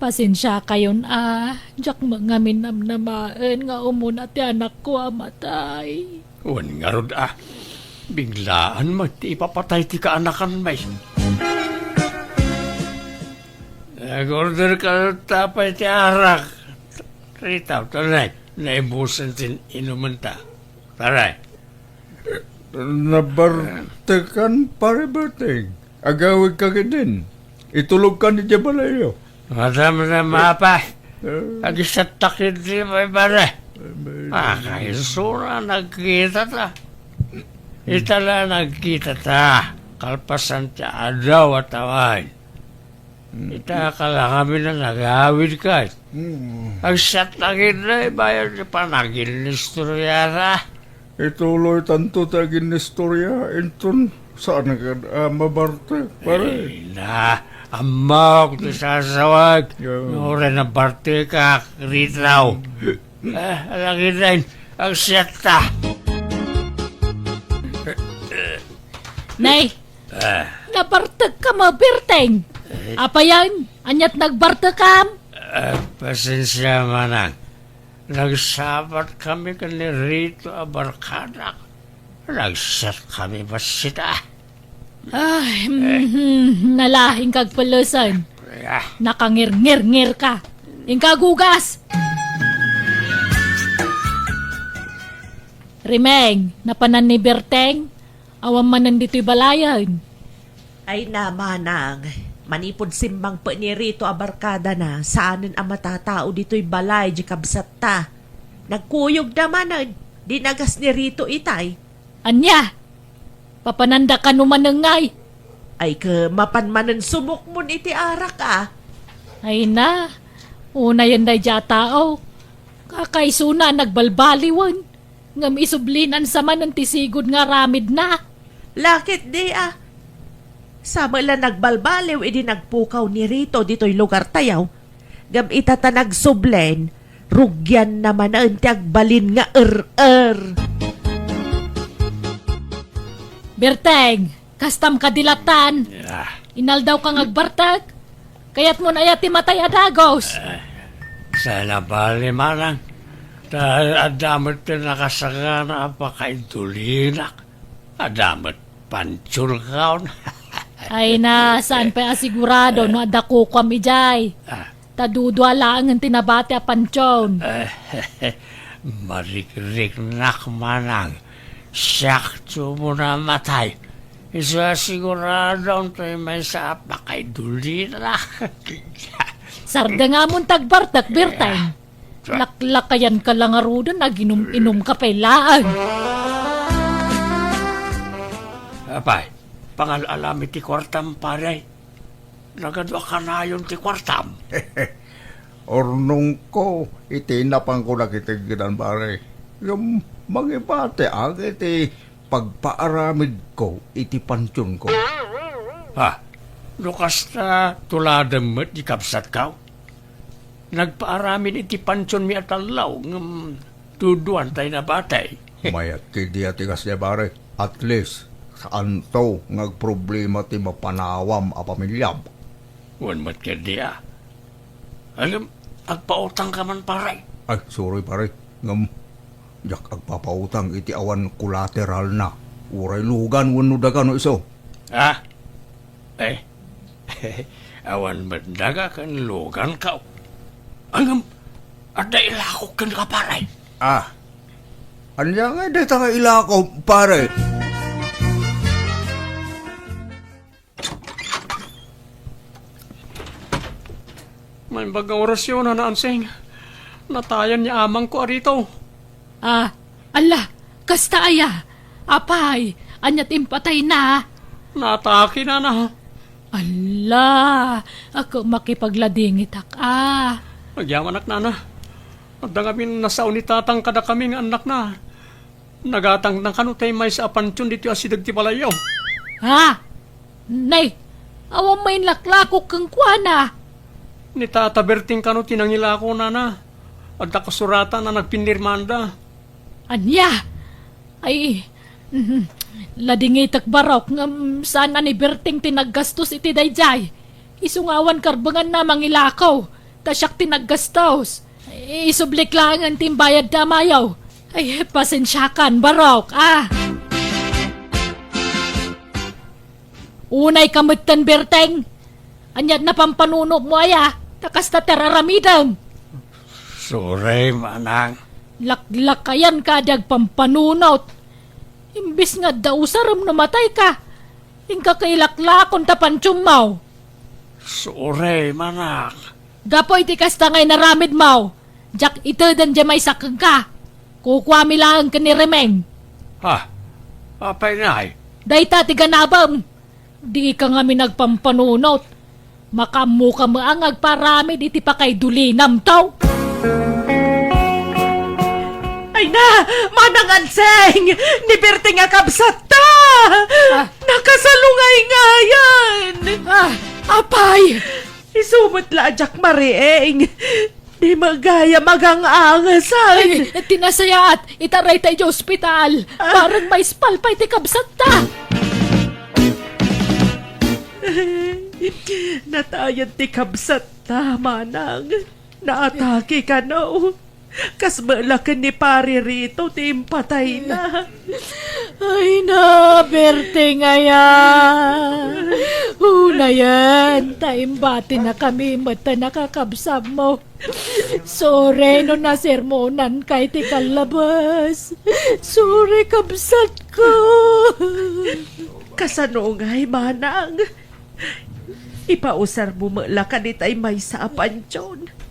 pasensiakayon a, diak met ngamin namnamaen nga umuna ti anakko a matay. Wen ngarud a, biglaan met ti ipapatay ti kaanakanmi. Nag-order ka ta pay ti arak. Rita, tanay, naibusen ti inumenta. Tanay. Nabartekan, Pare Berteng. Agawidka ketdin. Itulogkan idiay balayyo. Madam na mapa. Eh. Agisattak iti pare. Amen. Ah, kaiso na nagkita ta. Ita la nagkita ta. Kalpasan ti adaw a tawen. Hmm. Ita kalakami na nagawid ka. Hmm. Agsattak iti bayad ti panaginnistorya ta. Ituloy tanto ti aginnistorya, inton saan nga, ah, mabartek, pare? Ay na, ammok ti sasawag. Yeah. No, uray nabartekak, Ritaw. Ah, lagi rin, ang siyata. Nay, ah, nabartek ka, mabarteng. Eh? Apayan, aniat nagbartekam? Ah, pasensya, manang. Nagsabat kami ken ni Rito a barkadak. Nagsat kami bassit a. Ay, mhm, nala, inkag pulusen. Ah. Nakangirngirngir ka. Inkag ugas. Rimeng, napanan ni Berteng? Awan manen ditoy balayen. Ay na, manang, manipud simmangpet ni Rito a barkadana, saanen a matatao ditoy balay di kabsatta. Nagkuyogda manen, dinagas ni Rito itay. Ania? Papananda kano manen ngay? Ay, ke, mapan manen sumukmon iti arak, a. Ay na, unayen daydi a tao. A, kaysona nagbalbaliwen, ngem isublinan sa manen ti sigud nga aramidna. Lakit di a. Sa met la nagbalbaliw idi nagpukaw ni Rito ditoy lugartayo. Ngem ita ta nagsublen, rugianna manen ti agbalin nga er-er. Berteng, kastam kadi lattan? Ah. Inaldawka nga agbartek? Kayatmon aya ti matay a dagus? Ah, saan a bali, manang. Ta adda met ti nakasagana a pakaidulina. Adda met pantion kaon. Ay na, saan pay a sigurado no adda kukuam idiay? Ah. Ta dudua laengen ti nabati a pantion. Marikriknak, manang. Siak ti umuna a matay. Isu a sigurado tay maysa a pakaidulina. Sardengamon ti agbartek, Berteng. Laklakayanka la ngaruden, aginum-inumka pay laeng. Apay, pangal-alami ti kuartam, pare. Nagadu a kanayon ti kuartam. Urnongko iti napangko dagiti gidan, pare. Ngem mangibatiak iti pagpaaramidko iti pansionko. Ha? No kasta, tuladem met ti kabsatko? Nagpaaramid iti pansionmi a tallo, ngem duduan tay nabati. Mayat ketdi a ti kasta, pare. At least, saanto nga agproblema ti mapanawam a pamiliam. Wen met ketdi a. Ngem, agpautangka man, pare. Ay, sorry, pare. Ngem, diak agpapautang iti awan kolateralna. Uray lugan wenno daga no isu. Ah? Eh, awan met daga ken luganko. Ngem, adda ilakok kenka, pare. Ah, ania ngay dayta nga ilakok, pare? Naimbag nga orasyon, Nana Ansing. Natayan ni amangko a Rito. Ah, ala, kasta aya? Apay, ania ti impatayna? Naatake, nana. Ala, ako makipagladingitak a. Agyamanak, nana. Adda ngamin nasao ni tatang kadakami nga annakna. Nagatangna kano tay maysa a pantion ditoy asideg ti balayyo. Ha? Nay, awan mainlaklakok kenkuana. Ni Tata Berting kano ti nangilako, nana. Adda kasuratan a nagpinirmanda. Ania? Ay, mhm. Ladingitek barok ngem saan a ni Berting ti naggastos iti daydiay. Isu nga awan karbenganna a mangilako, ta siak ti naggastos. Isublik laengen ti imbayad ti amayo. Ay, pasensiakan, barok, ah. Unayka metten, Berteng. Ania ti napampanunotmo aya, ta kasta ti ar-aramidem? Sorry, manang. Laklakayanka a di agpampanunot. Imbes nga adda usarem no matayka, inka kailaklakon ta pantionmo. Sorry, manak. Gapu iti kasta nga inaramidmo, diak iteden diay maysa kenka. Kukuami laeng ken ni Remeng. Ha? Apay ngay? Dayta ti ganabem. Dika ngamin agpampanunot. Makaammoka met nga agparamid iti pakaidulinamto. Ay na, Manang Anseng! Ni Berting a kabsatta! Ah. Nakasalungayngayan! Ah, apay! Isu met la a diak mariing. Di met gayam agang-angasan. Ay, ti nasayaat, itaray ta idiay ospital. Ah. Bareng maispal pay ti kabsatta. Natayan ti kabsatta, manang. Naatake kano. Kas met la ken ni Pare Rito ti impatayna. Ay na, Berteng aya. Unayen, ta imbatinakami met ta nakakabsatmo. Sorry no nasermonanka iti kallabas. Sorry, kabsatko. Kasano ngay, manang? Ipausarmo met la kadi tay maysa a pantion.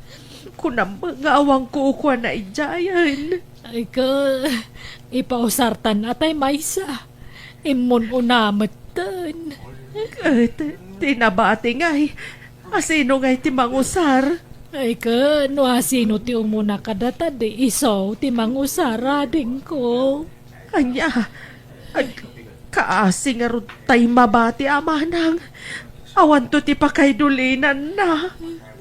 Kunam nga awan kukuana idiayen. Ay, ka, ipausartan a tay maysa. Immun-una metten. Ket ti nabati ngay, asino ngay ti mangusar? Ay, ket no asino ti umuna kadata, di isu ti mangusar, adingko. Ania? Ag-, kaasi ngarud tay mabati a manang. Awanto ti pakaidulinanna.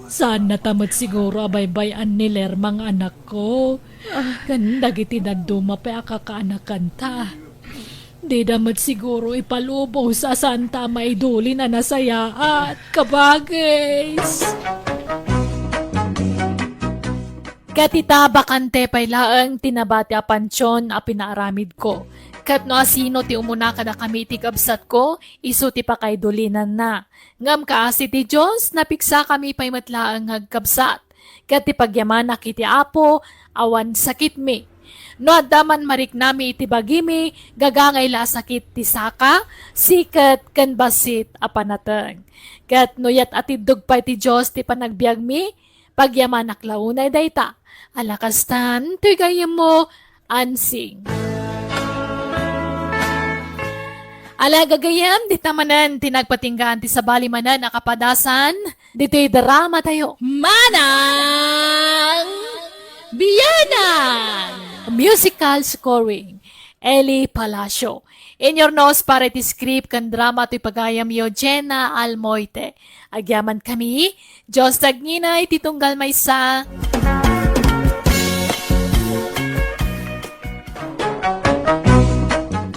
Saannata met siguro a baybay-an ni Lerma nga anakko. Ah. Ken dagiti dadduma pay a kakaanakanta. Dida met siguro ipalubos a saanta a maidulin a nasayaat, kabagis. Ket ita, bakante pay laeng ti nabati a pantion a pinaaramidko. Ket no asino ti umuna kadakami iti kabsatko, isu ti pakaidulinanna. Ngem kaasi ti Dios, napiksakami pay met laeng nga agkabsat. Ket ti pagyamanak iti Apo, awan sakitmi. No adda man mariknami iti bagimi, gagangay la a sakit ti saka, siket, ken bassit a panateng. Ket no yat-atiddog pay ti Dios ti panagbiagmi, pagyamanak la unay dayta. Ala kastan, toy gayyemmo, Ansing. Ala gagayyem, dita manen ti nagpatinggaan ti sabali manen a kapadasan ditoy drama tayo. Manang Bianang! Musical scoring, Eli Palacio. Inyurnos para iti script ken drama toy pagayamyo, Jenna Almoite. Agyamankami, Dios tagnginay ti tunggal maysa.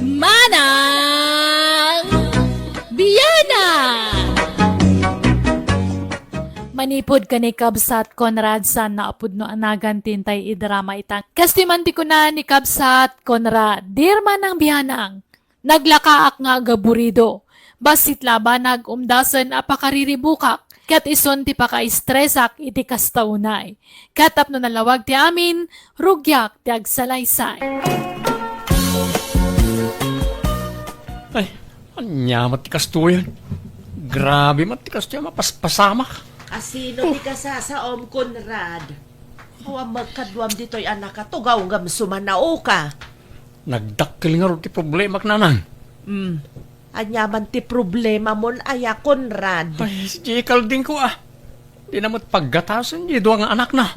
Manang Bianang! Manipud ken ni Kabsat Conrad, saanna a pudno a nagan ti intay idrama ita. Kastoy man ti kuna ni Kabsat Conrad, "Dear Manang Bianang, naglakaak nga agaburido. Bassit la a banag umdasen a pakariribukak, ket isun ti pakaestresak iti kasta unay. Ket tapno nalawag ti amin, rugiak ti agsalaysay." Ay, ania met ti kastoyen? Grabe met ti kastoy a mapaspasamak. Asino ti kasasaom, Conrad? Awan met kaduam ditoy a nakatugaw ngem sumanaoka. Nagdakkel ngarud ti problemak, Nanang. Hmm. Ania man ti problemamon aya, Conrad? Ay, si Jekalding ko, ah. Dina met paggatasen diay dua nga anakna.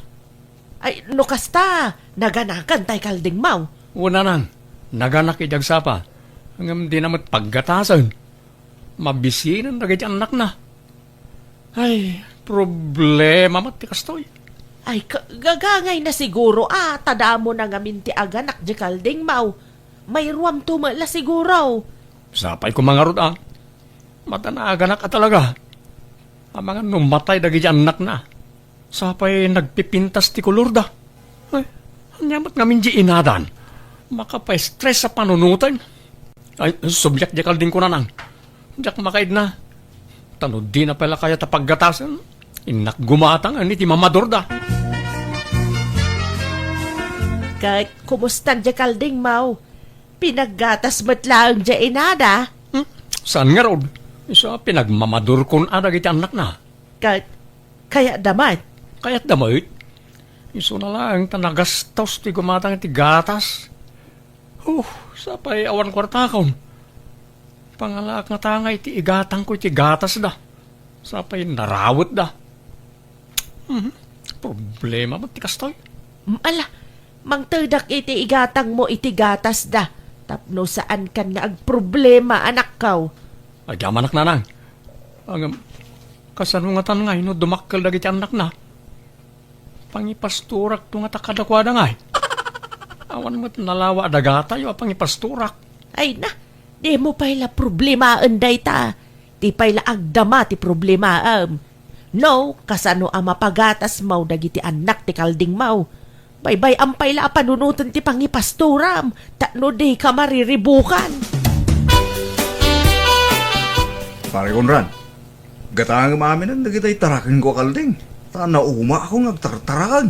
Ay, no kasta, naganakan tay kaldingmaw. Wen, Nanang, naganak idi agsapa. Ngem dina met paggatasen. Mabisinen dagiti annakna. Ay, problema met ti kastoy. Ay, ka-, gagangayna siguro a ta damo na ngamin ti aganak di kaldingmaw. Mayruamto met la siguro. Sapay koma ngarud a. Mata naaganak a talaga. Amangan no matay dagiti annakna. Sapay nagpipintas ti kolorda. Ay, ania met ngamin di inadan? Makapaestres a panunoten. Ay, subliak di kalding ko, Nanang. Diak makaidna. Ta no dina pay la kayat a paggatasen, innak gumatang iti mamadurda. Ket kumusta di kaldingmaw? Pinaggatas met laeng di inada? Hmm? Saan ngarud? Isu a pinagmamadurkon a dagiti annakna. Ka-, kayatda met? Kayatda met? Isuna laeng ta nagastos ti gumatang iti gatas. Huh, sapay awan kuartakon. Pangalaak ngata nga iti igatangko iti gatasda. Sapay narawetda. Mhm. Problema met ti kastoy. Mm, ala, mangtedak iti igatangmo iti gatasda. Tapno saankan nga agproblema, anakko. Agyamanak, Nanang. Ngem, kasano ngatan ngay no dumakkel dagiti annakna? Pangipastorakto ngata kadakuada ngay. Awan met nalawa a dagatayo a pangipastorak. Ay na, dimo pay la problemaen dayta. Di pay la agdama ti problemaem. No, kasano a mapagatasmaw dagiti annak ti kaldingmaw? Baybay-am pay la a panunoten ti pangipastoram, tapno dika mariribukan. Pare Conrad, gatangem aminen dagitay tarakenko a kalding, ta naumaak nga agtartaraken,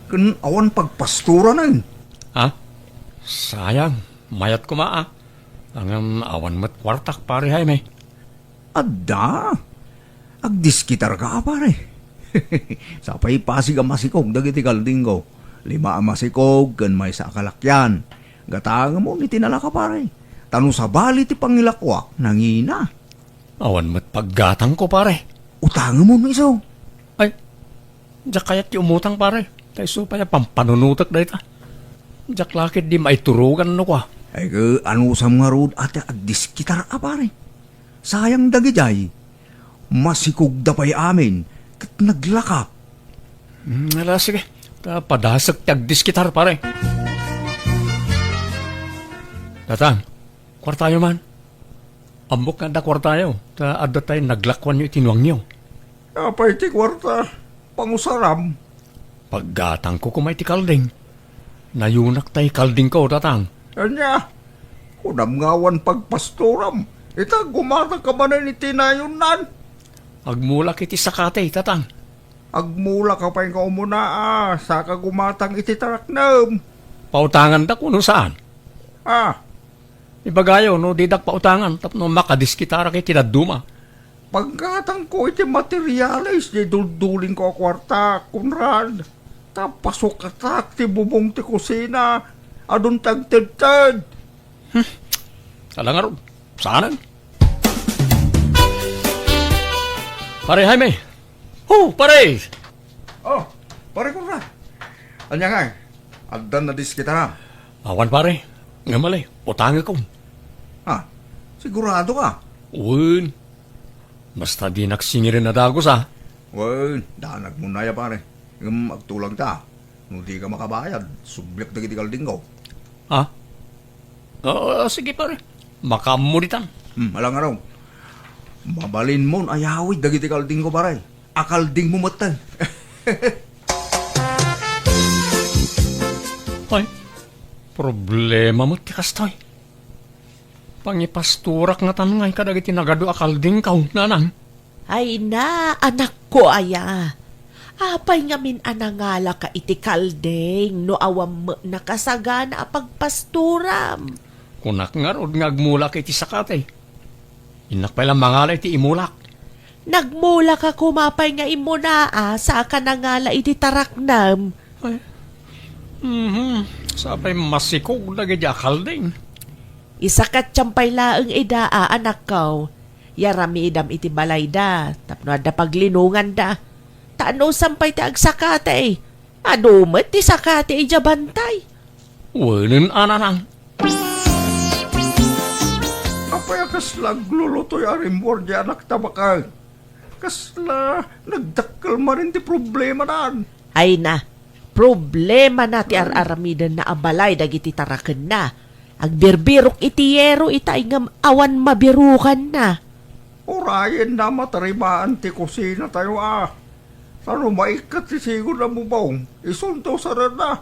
ken awan pagpastoranen. Ha? Sayang, mayat koma a. Ngem awan met kuartak, Pare Jaime. Adda. Agdiskitarka a, pare. Sapay pasig a masikog dagiti kaldingko. Lima a masikog ken maysa a kalakyan. Gatangemon iti nalaka, pare. Ta no sabali ti pangilakuak, nangina. Awan met paggatangko, pare. Utangemon isu. Ay, Diak kayat ti umutang, pare. Ta isu pay a pampanunotek dayta. Diak la ketdi maiturogan no kua. Ay, ke, anusam ngarud a ti agdiskitar a, pare? Sayang dagijay. Masikogda pay amin, ket naglaka. Hmm, ala, sige. Ta padasek ti agdiskitar, pare. Tatang, kuartayo man. Ammok nga adda kuartayo, ta adda tay naglakuanyo iti nuangyo. Apay ti kuarta? Pangusaram. Paggatangko koma iti kalding. Nayunak tay kaldingko, tatang. Ania? Kunam nga awan pagpastoram. Ita, gumatang ka manen iti nayonnan. Agmulak iti sakati, tatang. Agmulak ka pay nga umuna, a, saka gumatang iti taraknem. Pautanganda kuno saan? Ah. Ibagayo no didak pautangan tapno makadiskitarak iti dadduma. Paggatangko iti materialis di duldulingko a kuarta, Conrad. Ta pasukatak ti bubong ti kusina. Adun ti agtedted. Hmm. Ala ngarud. Saanen? Pare Jaime. Oh, pare! Oh, pare Conrad. Ania ngay? Addan nadiskitaram? Awan, pare. Ngem ali, utangekon. Ha? Sigurado ka? Wen. Basta dinak singiren a dagus, a. Wen, danag muna ya, pare. Ngem agtulagta. No di ka makabayad, subliak dagiti kaldingko. Ha? Ah, sige, pare. Makaammo ditan. Hmm, ala ngarud. Mabalinmon ayawid dagiti kaldingko, pare. A kaldingmo metten. Ay, problema met ti kastoy. Pangipastorak ngatan ngay kadagiti nagadu a kaldingko, nanang. Ay na, anakko aya. Apay ngamin a nangalaka iti kalding no awan met nakasagana a pagpastoram? Kunak ngarud nga agmulak iti sakati. Innak pay la mangala iti imulak. Nagmulak a koma pay nga immuna a saka nangala iti taraknem. Ay. Mhm. Sapay masikog dagiti a kalding. Isakatiam pay laeng ida a, anakko. Yaramidam iti balayda tapno adda paglinonganda. Ta anusam pay ti agsakati, adu met ti sakati idiay bantay. Wenen a, nanang. Apay a kasla aglulutoy a rimmuar diay anakta baket? Kasla nagdakkel manen ti problemanan. Ay na, problemana ti ar-aramidenna a balay dagiti tarakenna. Agbirbirok iti yero itay ngem awan mabirukanna. Urayenna a matarimaan ti kusinatayo a. Ta no maikkat ti sigud a bubong, isunto sarenna.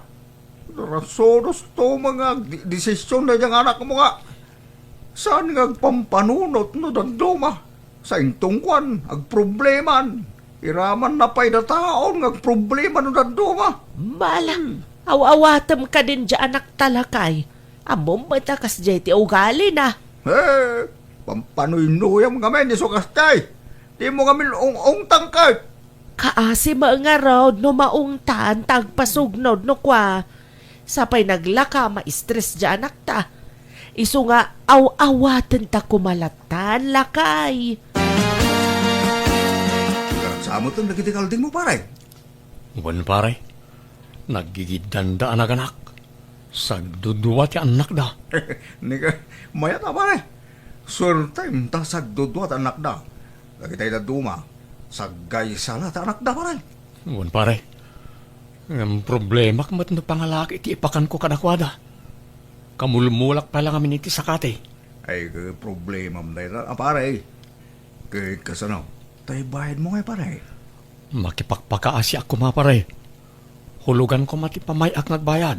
Narasunosto met nga agdi-, desisyon daydiay nga anakmo nga saan nga agpampanunot no dadduma. Sainto ngkuan, agprobleman. Iraman na pay dataon nga agproblema no dadduma. Bala, hmm. Aw-awatem kadin diay anakta lakay. Ammom met a kasdiay ti ugalina. He, pampanuynuyam ngamin isu kastay. Dimo ngamin ung-ungtang ket. Kaasi met ngarud no maungtan ta agpasugnod no kua. Sapay naglaka, ma-stress diay anakta. Isu nga aw-awatenta koma lattan, lakay. Nagsamoten dagiti kaldingmo, pare? Wen, pare. Naggigiddanda a naganak. Sagdudua ti annakda. Ni ka, mayat a, pare. Suertem ta sagdudua ti annakda. Dagitay dadduma, saggaysa la ti annakda, pare. Wen, pare. Ngem problemak met no pangalak iti ipakanko kadakuada. Kamulmulak pay la ngamin iti sakati. Ay, ke-, problemam dayta a, pare. Ket kasano? Tay bayadmo ngay, pare? Makipakpakaasiak koma, pare. Hulugan koma ti pamay-ak nga agbayad.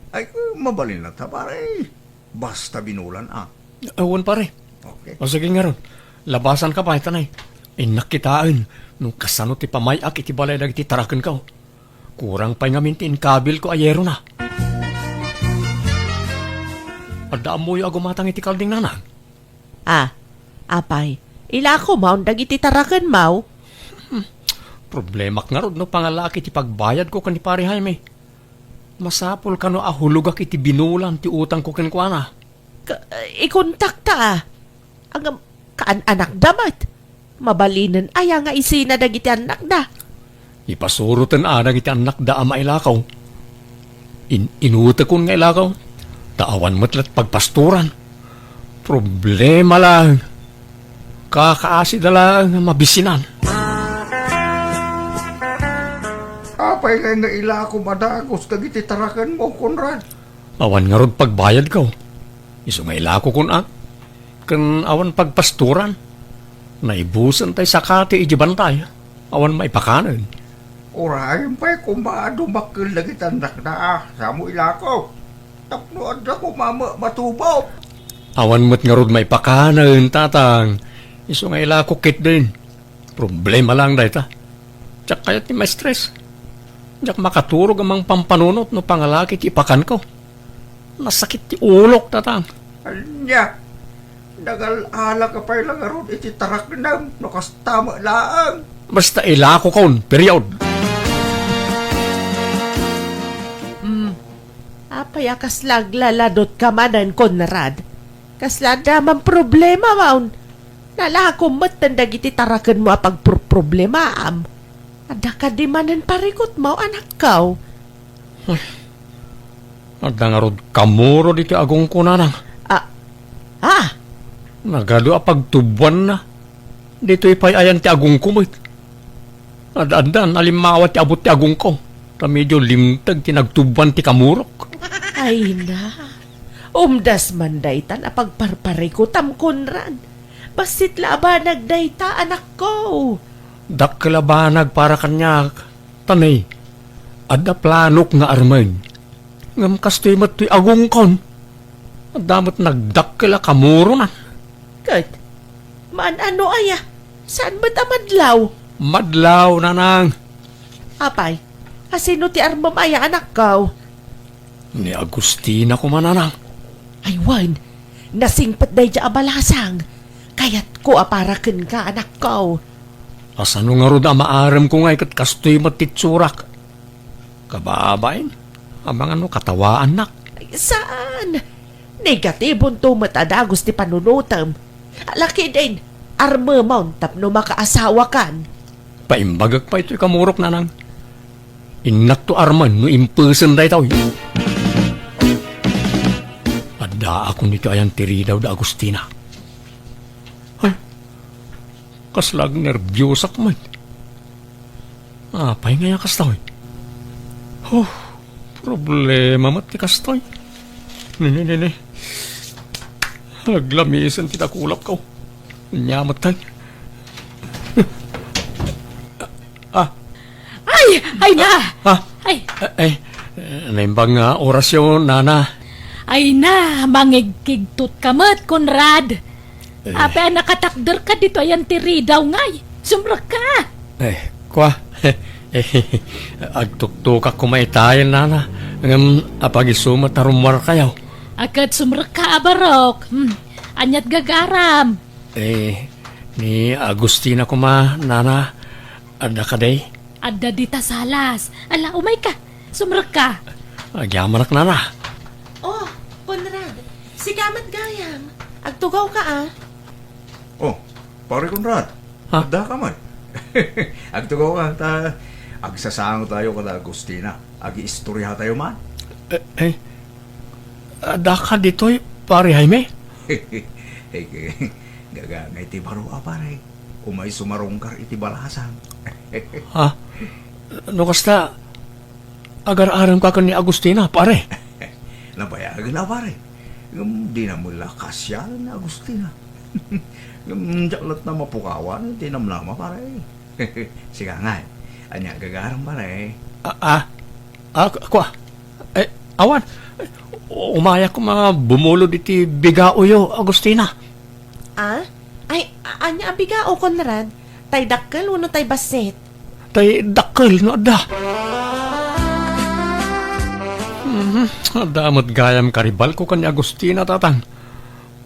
Ay, mabalin latta, pare. Basta binulan, a. Awan, pare. Okay. O, sige ngarud. Labasanka pay, tanay. Innak kitaen no kasano ti pamay-ak iti balay dagiti tarakenko. Kurang pay ngamin ti inkabilko a yerona. Adda ammoyo a gumatang iti kalding, nanang? Ah, apay, ilako maon dagiti tarakenmo? Hmm, problemak ngarud no pangalaak iti pagbayadko ken ni Pare Jaime. Masapul kano a hulogak iti binulan ti utangko kenkuana? Ka-, ikontakta, a. Ngem, kaan-anakda met. Mabalinen aya nga isina dagiti annakda? Ipasuroten adang iti annakda a mailakaw. In-inutekon nga ilakaw, ta awan met la't pagpastoran. Problema laeng. Kakaasida laeng a mabisinan. Apay ngay nga ilakom a dagus dagiti tarakenmo, Conrad? Awan ngarud pagbayadko. Isu nga ilakokon a, ken awan pagpastoran. Naibusen tay sakati iti bantay. Awan maipakanen. Uray pay koma a dumakkel dagiti annakda a, samo ilako. Tapno adda koma ma-, matubok. Awan met ngarud maipakanen, tatang. Isu nga ilako ketdin. Problema laeng dayta. Diak kayat ti maistres. Diak makaturog a mangpampanunot no pangalaki ti ipakanko. Nasakit ti ulok, tatang. Ania? Nagal-alaka pay la ngarud iti taraknem no kasta met laeng. Basta ilakokon, period. Hmm. Apay a kasla aglaladutka manen, Conrad? Kasla adda man problema, maun? Nalakom metten dagiti tarakenmo a pagpurproblemaam. Adda kadi manen parikutmo, anakko? Ay, adda ngarud kamuro ditoy agongko, nanang. Ah, ah. Nagadu a pagtuboanna. Ditoy pay ayan ti agongko met. Ad-addan a limmawa ti abut ti agongko, ta medio limteg ti nagtuboan ti kamurok. Ay na, umdas man daytan a pagparparikutam, Conrad. Bassit la a banag dayta, anakko. Dakkel a banag para kaniak, ta ne, adda planok nga armen. Ngem kastoy met toy agongkon. Adda met nagdakkel a kamuronan. Ket, maan-ano aya? Saan met a madlaw? Madlaw, nanang. Apay, asino ti armem aya, anakko? Ni Agustina koma, nanang. Ay wen, nasingpet daydiay a balasang. Kayatko a para kenka, anakko. Asano ngarud a maaremko ngay ket kastoy met ti itsurak? Kababain, amangan no katawaannak. Ay, saan? Negatibonto met a dagus ti panunotem. Lakidin, armemon tapno makaasawakan. Paimbagek pay toy kamurok, nanang. Innakto armen no impesen daytoy. Addaakon iti ayan ti ridaw da Agustina. Ay, kasla agnerbiosak met. Apay ngay a kastoy? Huh, problema met ti kastoy. Ni, ni, ni, ni. Aglamisen ti dakulapko. Ania met tay? Ah. Ay! Ay na! Ah. Ay! Ay, naimbag nga orasyo, nana. Ay na, mangigkigtot ka met, Conrad. Eh. Apay a nakatakder ka ditoy ayan ti ridaw ngay? Sumrekka! Eh, kua. Eh, agtuktukak koma itayen, nana. Ngem apag-isu met a rummuarkayo. A ket sumrekka a barok. Hmm. Aniat gagaram? Eh, ni Agustina koma, nana, adda kadi? Adda dita salas. Ala, umayka. Sumrekka. Agyamanak, nana. Oh, Conrad, sika met gayam. Agtugawka, a. Oh, Pare Conrad. Ha? Adda ka man. Agtugawka ta agsasangotayo kada Agustina. Agiistoriatayo man. Eh, eh, adda ka ditoy, Pare Jaime? Gagangay ti baro a pare. Umay sumarungkar iti balasang. Ha? No kasta, agar-arem ka ken ni Agustina, pare? Nabayagen a, pare. Ngem dina met la kasial ni Agustina. Ngem diak latta mapukawan ti namnama, pare. Sika ngay, ania gagaram, pare? Ah, ah. Ah, ku-, kua. Eh, awan. Umayak koma bumulod iti bigaoyo, Agustina. Ah? Ay, a-, ania a bigao, Conrad? Tay dakkel wenno tay bassit? Tay dakkel no adda. Mhm, adda met gayam karibalko ken ni Agustina, tatang.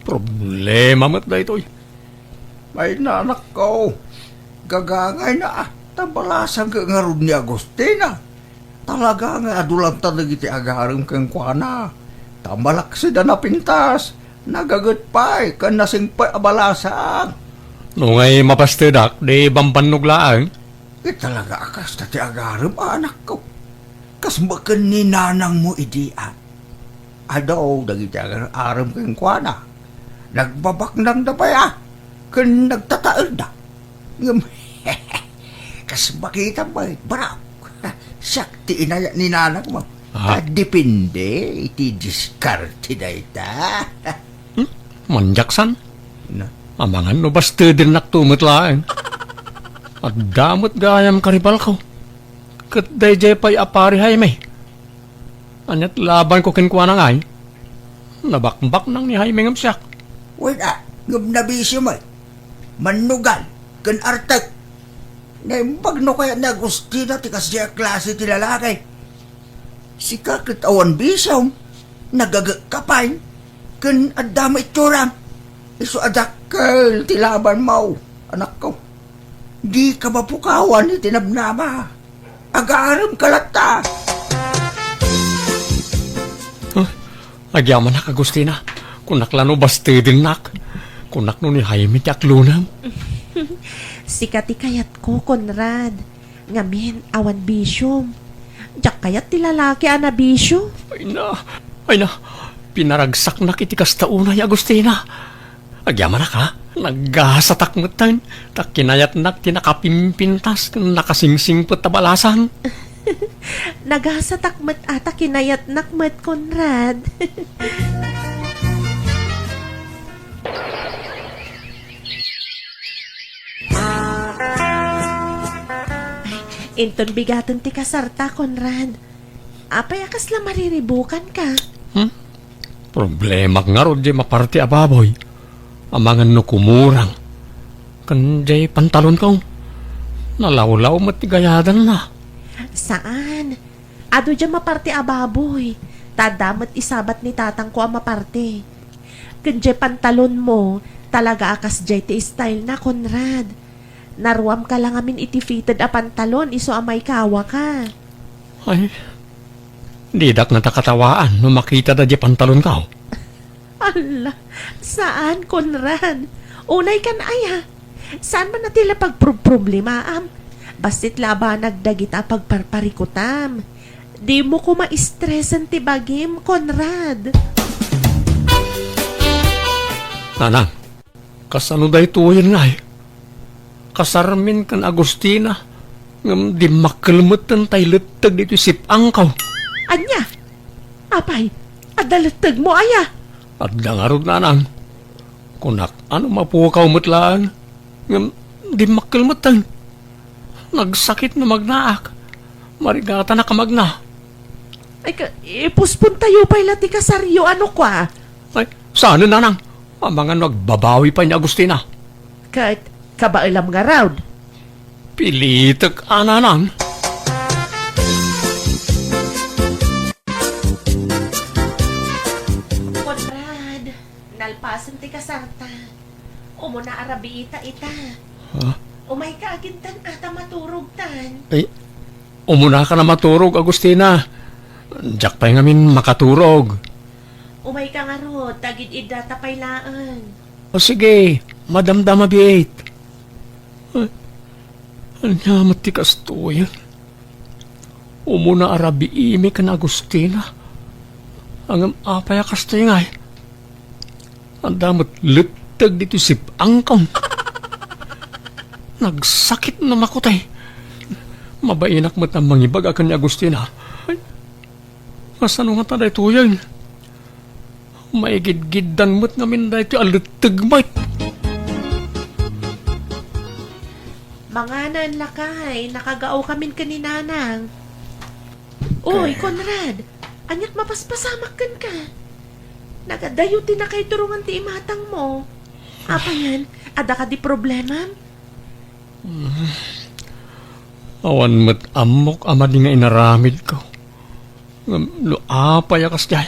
Problema met daytoy. Ay, nanakko, gagangayna, ta balasang ngarud ni Agustina. Talaga nga adu latta dagiti agarem kenkuana. Ta malaksid a napintas, nagaget pay ken nasingpet a balasang. No ngay mapastedak, di bambannog laeng. Ket talaga a kasta ti agarem a anakko. Kas met ken ni nanangmo idi a. Adu dagiti agar-arem kenkuana. Nagbabaknangda pay a. Ken nagtataelda. Ngem, kas makitam met, barok. Siak ti inayat ni nanangmo. Ah. Ta depende iti diskarte dayta. Hmm? Maniaksan? Na. Amangan no bastedennakto met laeng. Adda met gayam karibalko. Ket daydiay pay a pari Jaime. Aniat labanko kenkuana ngay? Nabakbaknang ni Jaime ngem siak. Wen a, ngem nabisio met. Mannugal, ken artek. Naimbag no kayat ni Agustina ti kasdiay a klase ti lalaki. Sika ket awan bisiom, nagagekka pay, ken adda met itsuram. Isu a dakkel ti labanmo, anakko. Dika mapukawan iti nabnama. Agaremka latta. Huh? Agyamanak, Agustina. Kunak la no bastedennak. Kunak no ni Jaime ti aklonem. Sika ti kayatko, Conrad. Ngamin, awan bisiom. Diak kayat ti lalaki a nabisio. Ay na, ay na, pinaragsaknak iti kasta unay, Agustina. Agyamanak, ha? Nagasatak metten, ta kinayatnak ti nakapimpintas ken nakasingsingpet a balasan. Nagasatak met a ta kinayatnak met, Conrad. Inton bigaten ti kasarta, Conrad. Apay a kasla mariribukanka? Hmm? Problemak ngarud diay maparti a baboy. Amangan no kumurang. Ken diay pantalonko. Nalawlaw met ti gayadanna. Saan? Adu diay maparti a baboy. Ta adda met isabat ni tatangko a maparti. Ken diay pantalonmo, talaga a kasdiay ti style na, Conrad. Naruamka la ngamin iti fitted a pantalon isu a maikawaka. Ay, didak ngata katawaan no makitada diay pantalonko. Alla, saan, Conrad? Unay kan aya. Saan man a ti la pagproproblemaam? Bassit la a banag dagita a pagparparikutam. Dimo koma stresen ti bagim, Conrad. Nanang, kasano daytoyen ngay? Kasarmin ken Agustina, ngem dimmakkel metten tay letteg ditoy sip-angko. Ania? Apay, adda lettegmo aya? Adda ngarud, nanang. Kunak, ano mapukaw met laeng? Ngem dimmakkel metten. Nagsakit no magnaak. Marigatanak a magna. Ay, ka, ipuspontayo pay la ti kasaryo, ano kua? Ay, saan, nanang? Amangan no agbabawi pay ni Agustina. Ket, kabaelam ngarud. Pilitek a, nanang. Conrad, nalpasen ti kasarta. Umuna a rabiita ita. Ha? Umayka agintana ta maturogtan. Ay, umunaka a maturog, Agustina. Diak pay ngamin makaturog. Umayka ngarud, ta agid-iddata pay laeng. O sige, madamdama biit. Ay, ania met ti kastoyen? Umuna a rabiimi ken Agustina. Ngem apay a kastoy ngay? Adda met letteg ditoy sip-angko. Nagsakit no makutay. Mabainak met a mangibaga ken ni Agustina. Ay, kasano ngata daytoyen? Maigidgiddan met ngamin daytoy a letteg met. Manganan, lakay, nakagaokamin ken ni Nanang. Uy, Conrad, aniak mapaspasamak kenka? Nagadayo ti nakaiturongan ti imatangmo. Apayen, adda kadi problemam? Mm. Awan met ammok a madi nga inaramidko. Ngem no apay a kasdiay,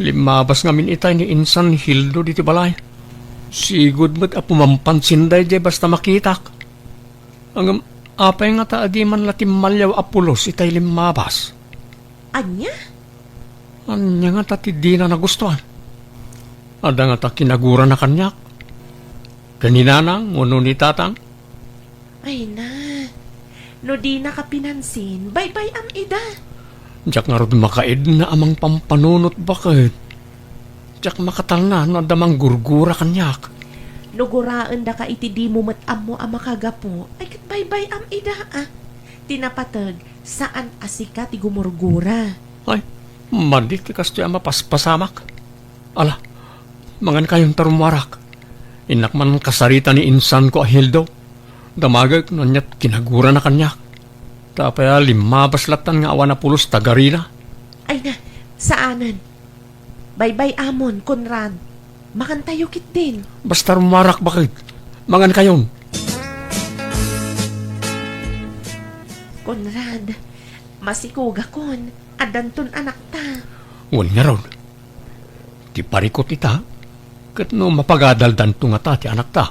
limmabas ngamin itay ni Insan Hildo ditoy balay. Sigud met a pumampansin daydiay basta makitak. Ngem apay ngata a di man la timmaliaw a pulos itay limmabas? Ania? Ania ngata ti dina nagustuan? Adda ngata kinagurana kaniak? Ken ni Nanang wenno ni Tatang? Ay na, No dinaka pinansin, baybay-am ida. Diak ngarud makaidna a mangpampanunot baket. Diak makatalna no adda manggurgura kaniak. No guraendaka iti dimo met ammo a makagapu, ay ket baybay-am ida, a. Ti napateg, saan a sika ti gumurgura. Ay, madi ti kastoy a mapaspasamak. Ala, mangankayon ta rummuarak. Innak man kasarita ni insanko a Hildo. Damagek no aniat kinagurana kaniak. Ta apay a limmabas lattan nga awan a pulos ta garina. Ay na, saanen. Baybay-amon, Conrad. Mangantayo ketdin. Basta rummuarak baket. Mangankayon. Conrad, masikugakon. Addanton anakta. Wen ngarud. Ti parikut ita, ket no mapagadaldanto ngata ti anakta.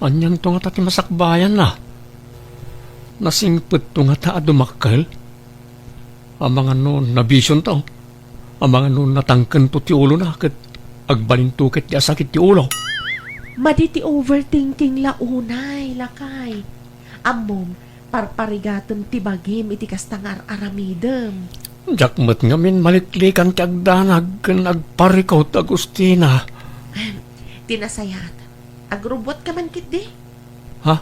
Anianto ngata ti masakbayanna? Nasingpetto ngata a dumakkel? Amangan no nabisionto? Amangan no natangkento ti ulona ket agbalinto ket ti asakit ti ulo? Madi ti overthinking la unay, lakay. Ammom, parparigaten ti bagim iti kasta nga ar-aramidem. Diak met ngamin maliklikan ti agdanag ken agparikut, Agustina. Ahem, ti nasayaat, agrubbuatka man ketdi. Ha?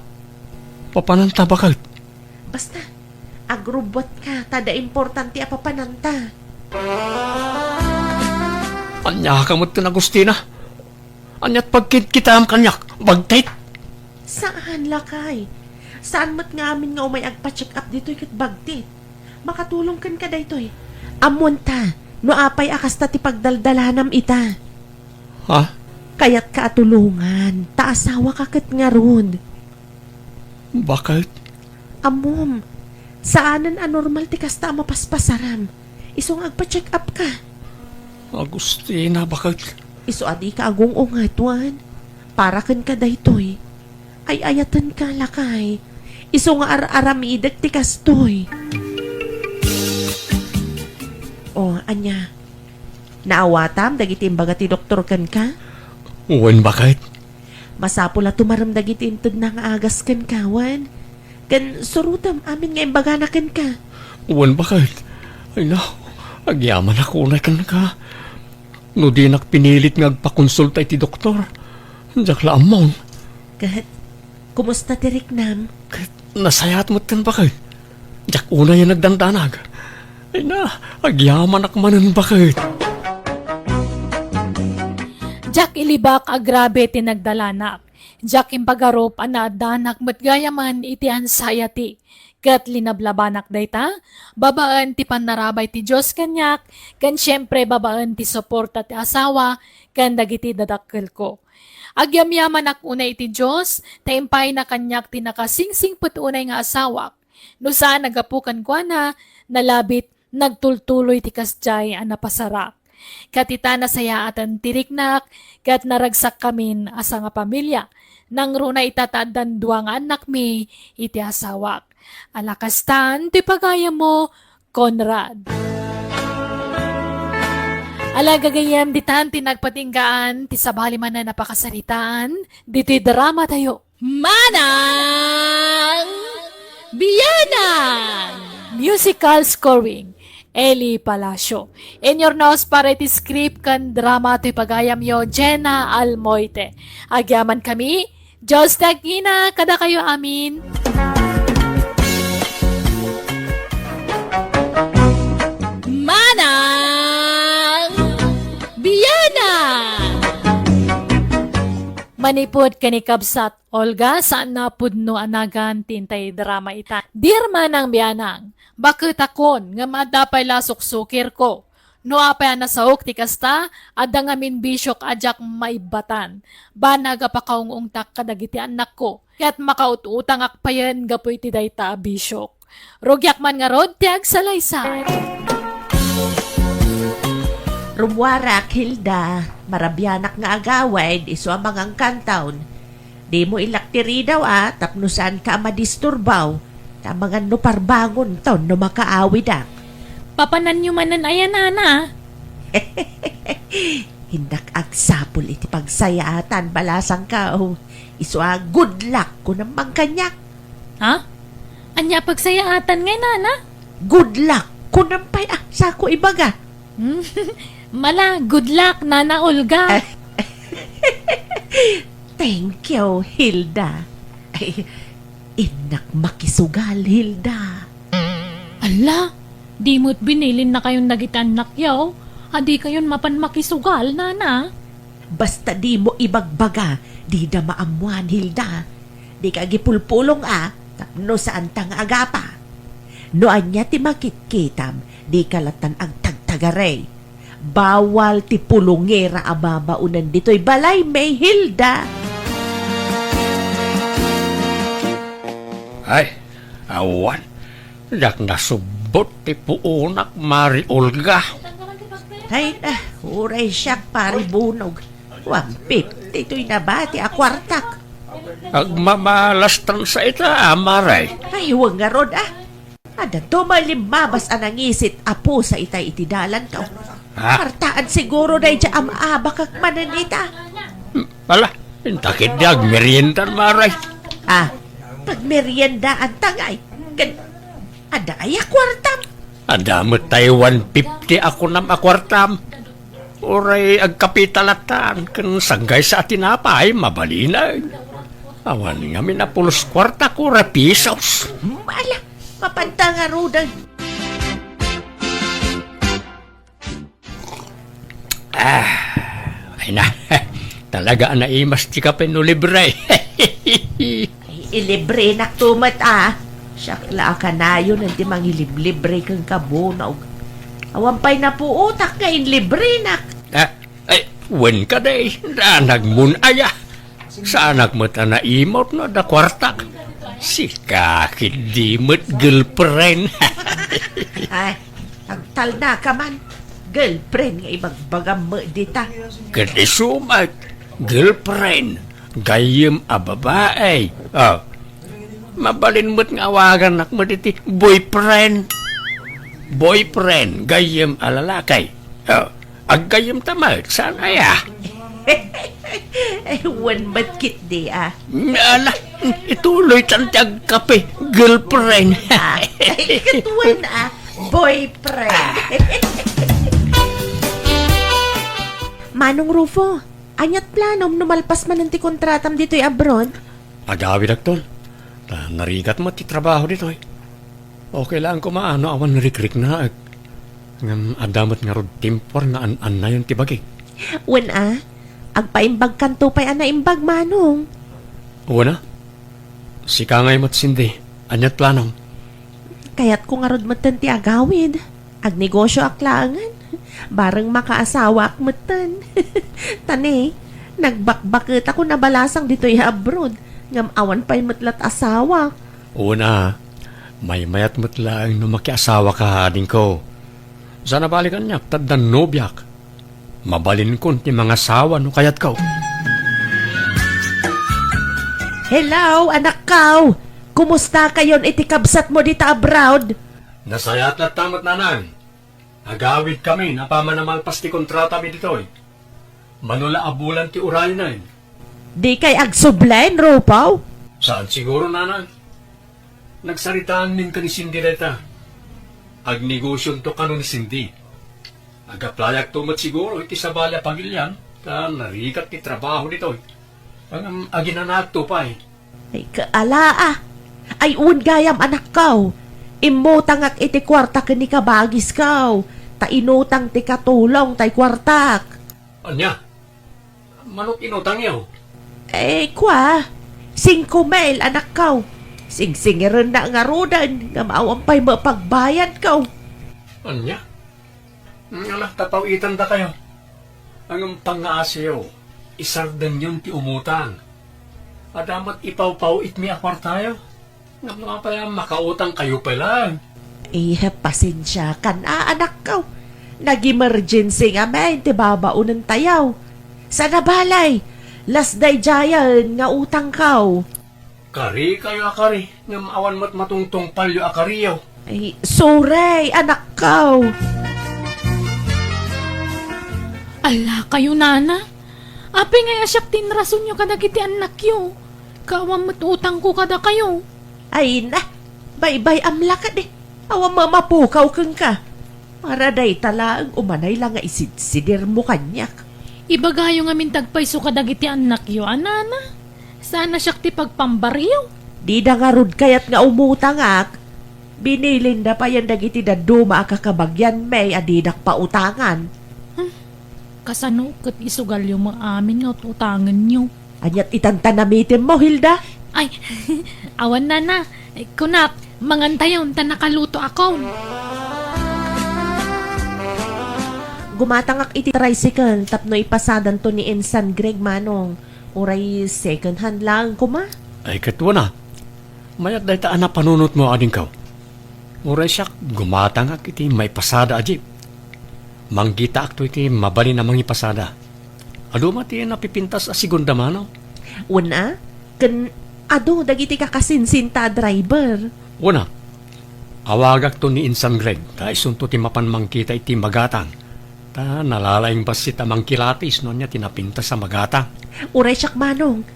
Papananta baket? Basta, agrubbuatka, ta adda importante a papananta. Ania ka met ken Agustina? Aniat pagkitkitaem kaniak? Bagtit? Saan, lakay. Saan met nga amin nga umay agpa-check up ditoy ket bagtit. Makatulong kenka daytoy. Ammonta, no apay a kasta ti pagdaldalanam ita. Ha? Kayatka a tulongan, ta asawaka ket ngarud. Baket? Ammom, saanen a normal ti kasta a mapaspasaram. Isu nga agpa-check up ka. Agustina, baket? Isu a dika agung-unget, wen. Para kenka daytoy. Ay-ayatenka, lakay. Isu nga ar-aramidek ti kastoy. O, ania? Naawatam dagiti imbaga ti doktor kenka? Wen, baket? Masapul a tumarem dagiti intedna nga agas kenka, wen? Ken surotem amin nga imbagana kenka. Wen, baket? Ay, no, agyamanak unay kenka. No dinak pinilit nga agpakonsulta iti doktor, diak la ammon. Ket, kumusta ti riknam? Ket, nasayaat met ken, baket. Diak unay a nagdandanag. Ay na, agyamanak manen, baket. Diak ilibak a grabe ti nagdalanak. Diak impagarup a naaddanak met gayamen iti anxiety. Ket linablabanak dayta, babaen ti pannarabay ti Dios kaniak, ken siempre babaen ti suporta ti asawa ken dagiti dadakkelko. Agyamyamanak unay iti Dios, ta impayna kaniak ti nakasingsingpet unay nga asawak. No saan a gapu kenkuana, nalabit, nagtultuloy ti kasdiay a napasarak. Ket ita nasayaaten ti riknak, ket naragsakkamin a sangapamilia. Nangruna ita ta addan dua nga annakmi iti asawak. Ala kastan ti pagayammo, Conrad. Ala gagayyem, ditan ti nagpatinggaan ti sabali manen a pakasaritaan ditoy drama tayo. Manang Bianang! Musical scoring, Eli Palacio. Inyurnos para iti script ken drama toy pagayamyo, Jenna Almoite. Agyamankami, Dios ti agina kadakayo amin. Manang Bianang! Manipud ken ni Kabsat Olga, saan a pudno a nagan ti intay drama ita. Dear Manang Bianang, baketakon, ngem adda pay la suksukirko. No apay a nasaok ti kasta, adda ngamin bisiok a diak maibbatan. Banag a pakaung-ungtak kadagiti annakko, ket makaut-utangak payen gapu iti dayta a bisiok. Rugiak man ngarud ti agsalaysay. Rummuarak, Hilda. Marabianak nga agawid, isu a mangangkantaon. Dimo ilak ti ridaw a, tapno saanka a madisturbaw. Ta amangan no parbangonton no makaawidak. Papananyo manen aya, nana? Innak agsapul iti pagsayaatan, balasangko. Isu a good luck, kunam man kaniak. Ha? Ania pagsayaatan ngay, nana? Good luck. Kunam pay, ah, sako ibaga. Mala, good luck, Nana Olga. Thank you, Hilda. Ay, innak makisugal, Hilda. Ala, di met binilinnakayon dagiti annakyo a dikayon mapan makisugal, nana. Basta dimo ibagbaga, dida maammuan, Hilda. Dika agipulpulong a, tapno saanta nga agapa. No ania ti makitkitam, dika lattan agtagtagari. Bawal ti pulongera a babaonen ditoy balaymi, Hilda. Ay, awan. Diak nasubbot ti puonak, Mari Olga. Ay na, uray siak, Pari Bunog. One fifty toy nabati a kuartak. Agmamalastan sa ita, Mari. Ay, wen ngarud, ah. Adda to may limmabas a nangisit a pusa itay iti dalanko. Ha? Kuartaan siguro daydiay a maabakak manen ita. Hmm, ala, inta ketdi agmeriendan, Mari. Ah, pagmeriendaanta ngay. Ken, adda aya kuartam? Adda met tay one fifty a kunam a kuartam. Uray agkapita lattan, ken sanggaysa a tinapay, mabalinen. Awan ngamin a pulos kuarta, uray pisos. Ala, mapanta ngaruden. Ah, ay na. Talaga a naimas ti kape no libre. Ay, ilibrenak to met, ah. Siak la a kanayon ti mangiliblibre kenka, Bunog. Awan pay napuotak nga inlibrenak. Ah, ay, wen kadi, danagmon aya. Saanak met a naimut no adda kuartak. Sika ketdi met girlfriend. Ay, agtalnaka man. Girlfriend nga ibagbagam met dita. Ket isu met, girlfriend, gayyem a babai. Ah, mabalin met nga awagannak met iti boyfriend. Boyfriend, gayyem a lalaki. Ah, aggayyemta met, saan aya? Ay, wen met ketdi, ah. Ala, ituloytan ti agkape, girlfriend. Ah, ay, ket wen, ah, boyfriend. Manong Rufo, aniat planom no malpas manen ti kontratam ditoy abroad? Agawidakton. Ta narigat met ti trabaho ditoy. Okay laeng koma no awan rikriknaek. Ngem adda met ngarud timpuar nga an-annayon ti bagik. Wen a, agpaimbagkanto pay a naimbag, Manong. Wen a, sika ngay met, Cindy, aniat planom? Kayatko ngarud metten ti agawid. Agnegosioak laengen. Bareng makaasawaak metten. Ta ne, nagbakbaketako nabalasang ditoy abroad. Ngem awan pay met lat asawak. Wen a, maymayat met laeng no makiasawaka, adingko. Saan a bale kaniak, ta addan nobiak. Mabalinkon ti mangasawa no kayatko. Hello, anakko! Kumustakayon iti kabsatmo dita abroad? Nasayaat latta met, nanang. Agawidkamin apaman a malpas ti kontratami ditoy. Mano la a bulan ti uraynen. Dikay agsubli, Rufo? Saan siguro, nanang. Nagsaritaanmin ken ni Cindy dayta. Agnegosionto kano ni Cindy. Ag-applyakto met siguro iti sabali a pagilian, ta narigat ti trabaho ditoy. Ngem aginanaakto pay. Ay, kaala, ah. Ay, wen gayam, anakko. Immutangak iti kuarta ken ni kabagisko. Ta inutang ti katulong tay kuartak. Ania? Manok inutangyo? Eh, kua, singko mil, anakko. Singsingirenna ngaruden, ngem awan pay met pagbayadko. Ania? Ala, tapaw-itandakayo. Ngem pangngaasiyo, isardenyon ti umutang. Adda met ipawpaw-itmi a kuartayo. Ngem no apay a makautangkayo pay laeng? Eh, pasensiakan a, anakko. Nag-emergency ngamin ti babaonentayo. Saan a bale, las daydiayen nga utangko. Karikayo a kari, ngem awan met matungtungpalyo a kariyo. Ay, sorry, anakko. Ala kayo, nana. Apay ngay a siak ti inrasonyo kadagiti annakyo? Ket awan met utangko kadakayo. Ay na, Baybay-am la kadi. Awan mamapukaw kenka. Para dayta laeng umanay la nga isidsidirmo kaniak. Ibagayo ngamin ti agpayso kadagiti annakyo a nana. Saan a siak ti pagpambaryo. Dida ngarud kayat nga umutangak. Binilinda payen dagiti dadduma a kakabagianmi a didak pautangan. Hmm. Kasano ket isugalyo met amin nga ut-utangenyo? Aniat itan ta namitemmo, Hilda? Ay, awan, nana. Kunak, mangantayon ta nakaluto akon. Gumatangak iti tricycle tapno ipasadanto ni Insan Greg, Manong. Uray second hand laeng koma. Ay, ket wen a. Mayat dayta a napanunotmo, adingko. Uray siak, gumatangak iti maipasada a jeep. Manggitaakto iti mabalin a mangipasada. Adu met ti napipintas a segunda mano. Wen a, ken adu dagiti kakasinsinta a driver. Wen a, awagakto ni Insan Greg, ta isunto ti mapan mangkita iti magatang. Ta nalalaing bassit a mangkilatis no ania ti napintas a magatang. Uray siak, Manong.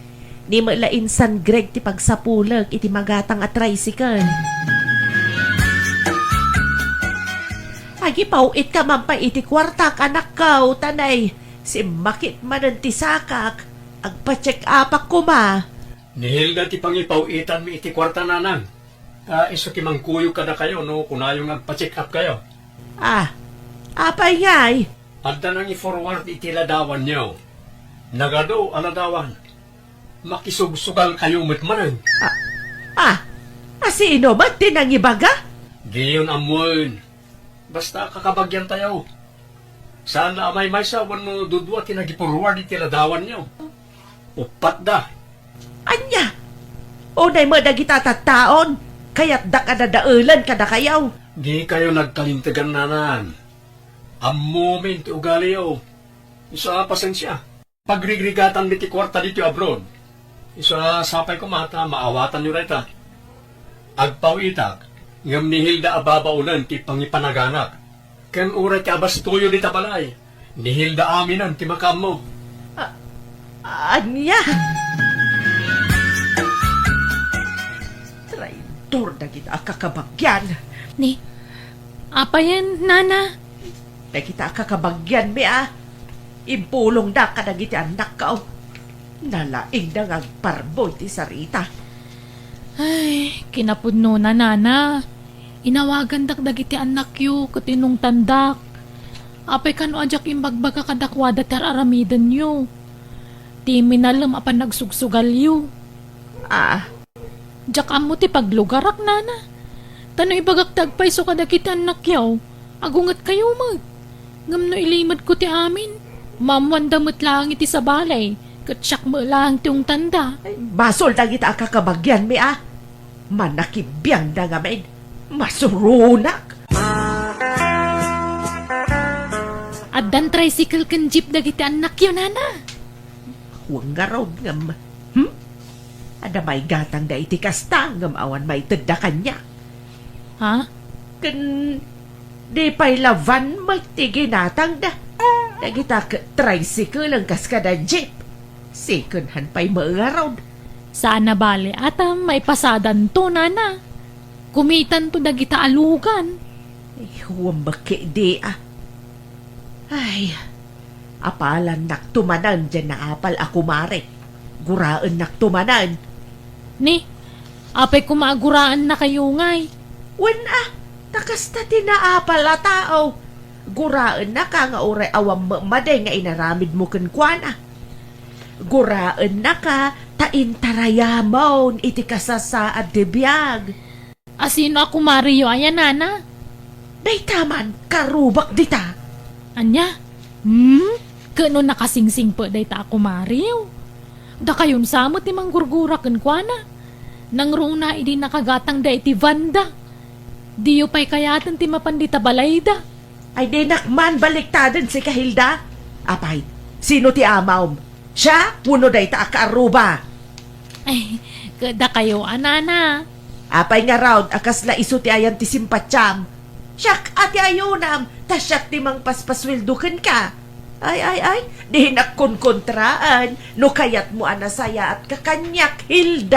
Ni met la Insan Greg ti pagsapulek iti magatang a tricycle. Agipaw-itka man pay iti kuartak, anakko, ta nay, simmakit manen ti sakak. Agpa-check-upak koma. Ni Hilda ti pangipaw-itanmi iti kuarta, nanang. Ta isu ti mangkuyog kadakayo no kunayo nga agpa-check-up kayo. Ah, apay ngay? Adda nangi-forward iti ladawanyo. Nagadu a ladawan. Makisugsugal kayo met manen. Ah, ah, a sino met ti nangibaga? Diyon ammoen. Basta kakabagian tayo. Saan la a maymaysa wenno dudua ti nagi-forward iti ladawanyo. Uppat da. Ania? Unay met dagita tattaon, kayatdak a dadaelen kadakayo. Dikayo nagkalintegan, nanang. Ammomin ti ugaliyo. Isu a pasensia. Pagrigrigatanmi ti kuarta ditoy abroad. Isu a sapay koma ta maawatanyo dayta. Agpaw-itak, ngem ni Hilda a babaonen ti pangipanaganak. Ken uray ti abastoyo dita balay, ni Hilda aminen ti makaammo. A-, ania? Traidor dagita a kakabagian. Ni, apayen, nana? Dagita a kakabagianmi a impulongda kadagiti annakko. Nalaingda nga agparbo iti sarita. Ay, kinapudnona, nana. Inawagandak dagiti annakyo ket inungtandak. Apay kano a diak imbagbaga kadakuada ti ar-aramidenyo? Ti minalem a panagsugsugalyo. Ah, Diak ammo ti paglugarak, nana. Ta no ibagak ti agpayso kadagiti annakyo, agungetkayo met. Ngem no ilimedko ti amin, maammoanda met laeng iti sabali, ket siak met laeng ti ungtanda. Ay, basol dagita a kakabagianmi a. Manakibiangda ngamin. Masuronak. Addan tricycle ken jeep dagiti annakyo, nana. Wen ngarud ngem, hmm? Adda maigatangda iti kasta ngem awan maitedda kaniak. Ha? Ken di pay la van met ti ginatangda. Dagita ket tricycle a kas kada jeep. Second hand pay met ngarud. Saan a bale a ta maipasadanto, nana. Kumitanto dagita a lugan. Ay, huwam bakit di, ah. Ay, apalannakto manen diay naapal a kumare. Guraennakto manen. Ni, apay koma a guraennakayo ngay? Wen a, ta kasta ti naapal a tao. Guraennaka nga uray awan met madi nga inaramidmo kenkuana. Guraennaka ta intarayamon iti kasasaad ti biag. A sino a kumareyo aya, nana? Dayta man, karubak dita. Ania? Hmm? Ket no nakasingsingpet dayta a kumareyo? Dakayon sa met ti manggurgura kenkuana. Nangruna idi nakagatangda iti vanda. Diyo pay kayaten ti mapan dita balayda. Ay, dinak man baliktaden sika, Hilda. Apay, sino ti amawm? Siak wenno dayta a kaarruba? Ay, ket dakayo a, nana. Apay ngarud a kasla isu ti ayan ti simpatiam? Siak a ti ayunam, ta siak ti mangpaspasueldo kenka. Ay, ay, ay, dinak konkontraen no kayatmo a nasayaatka kaniak, Hilda.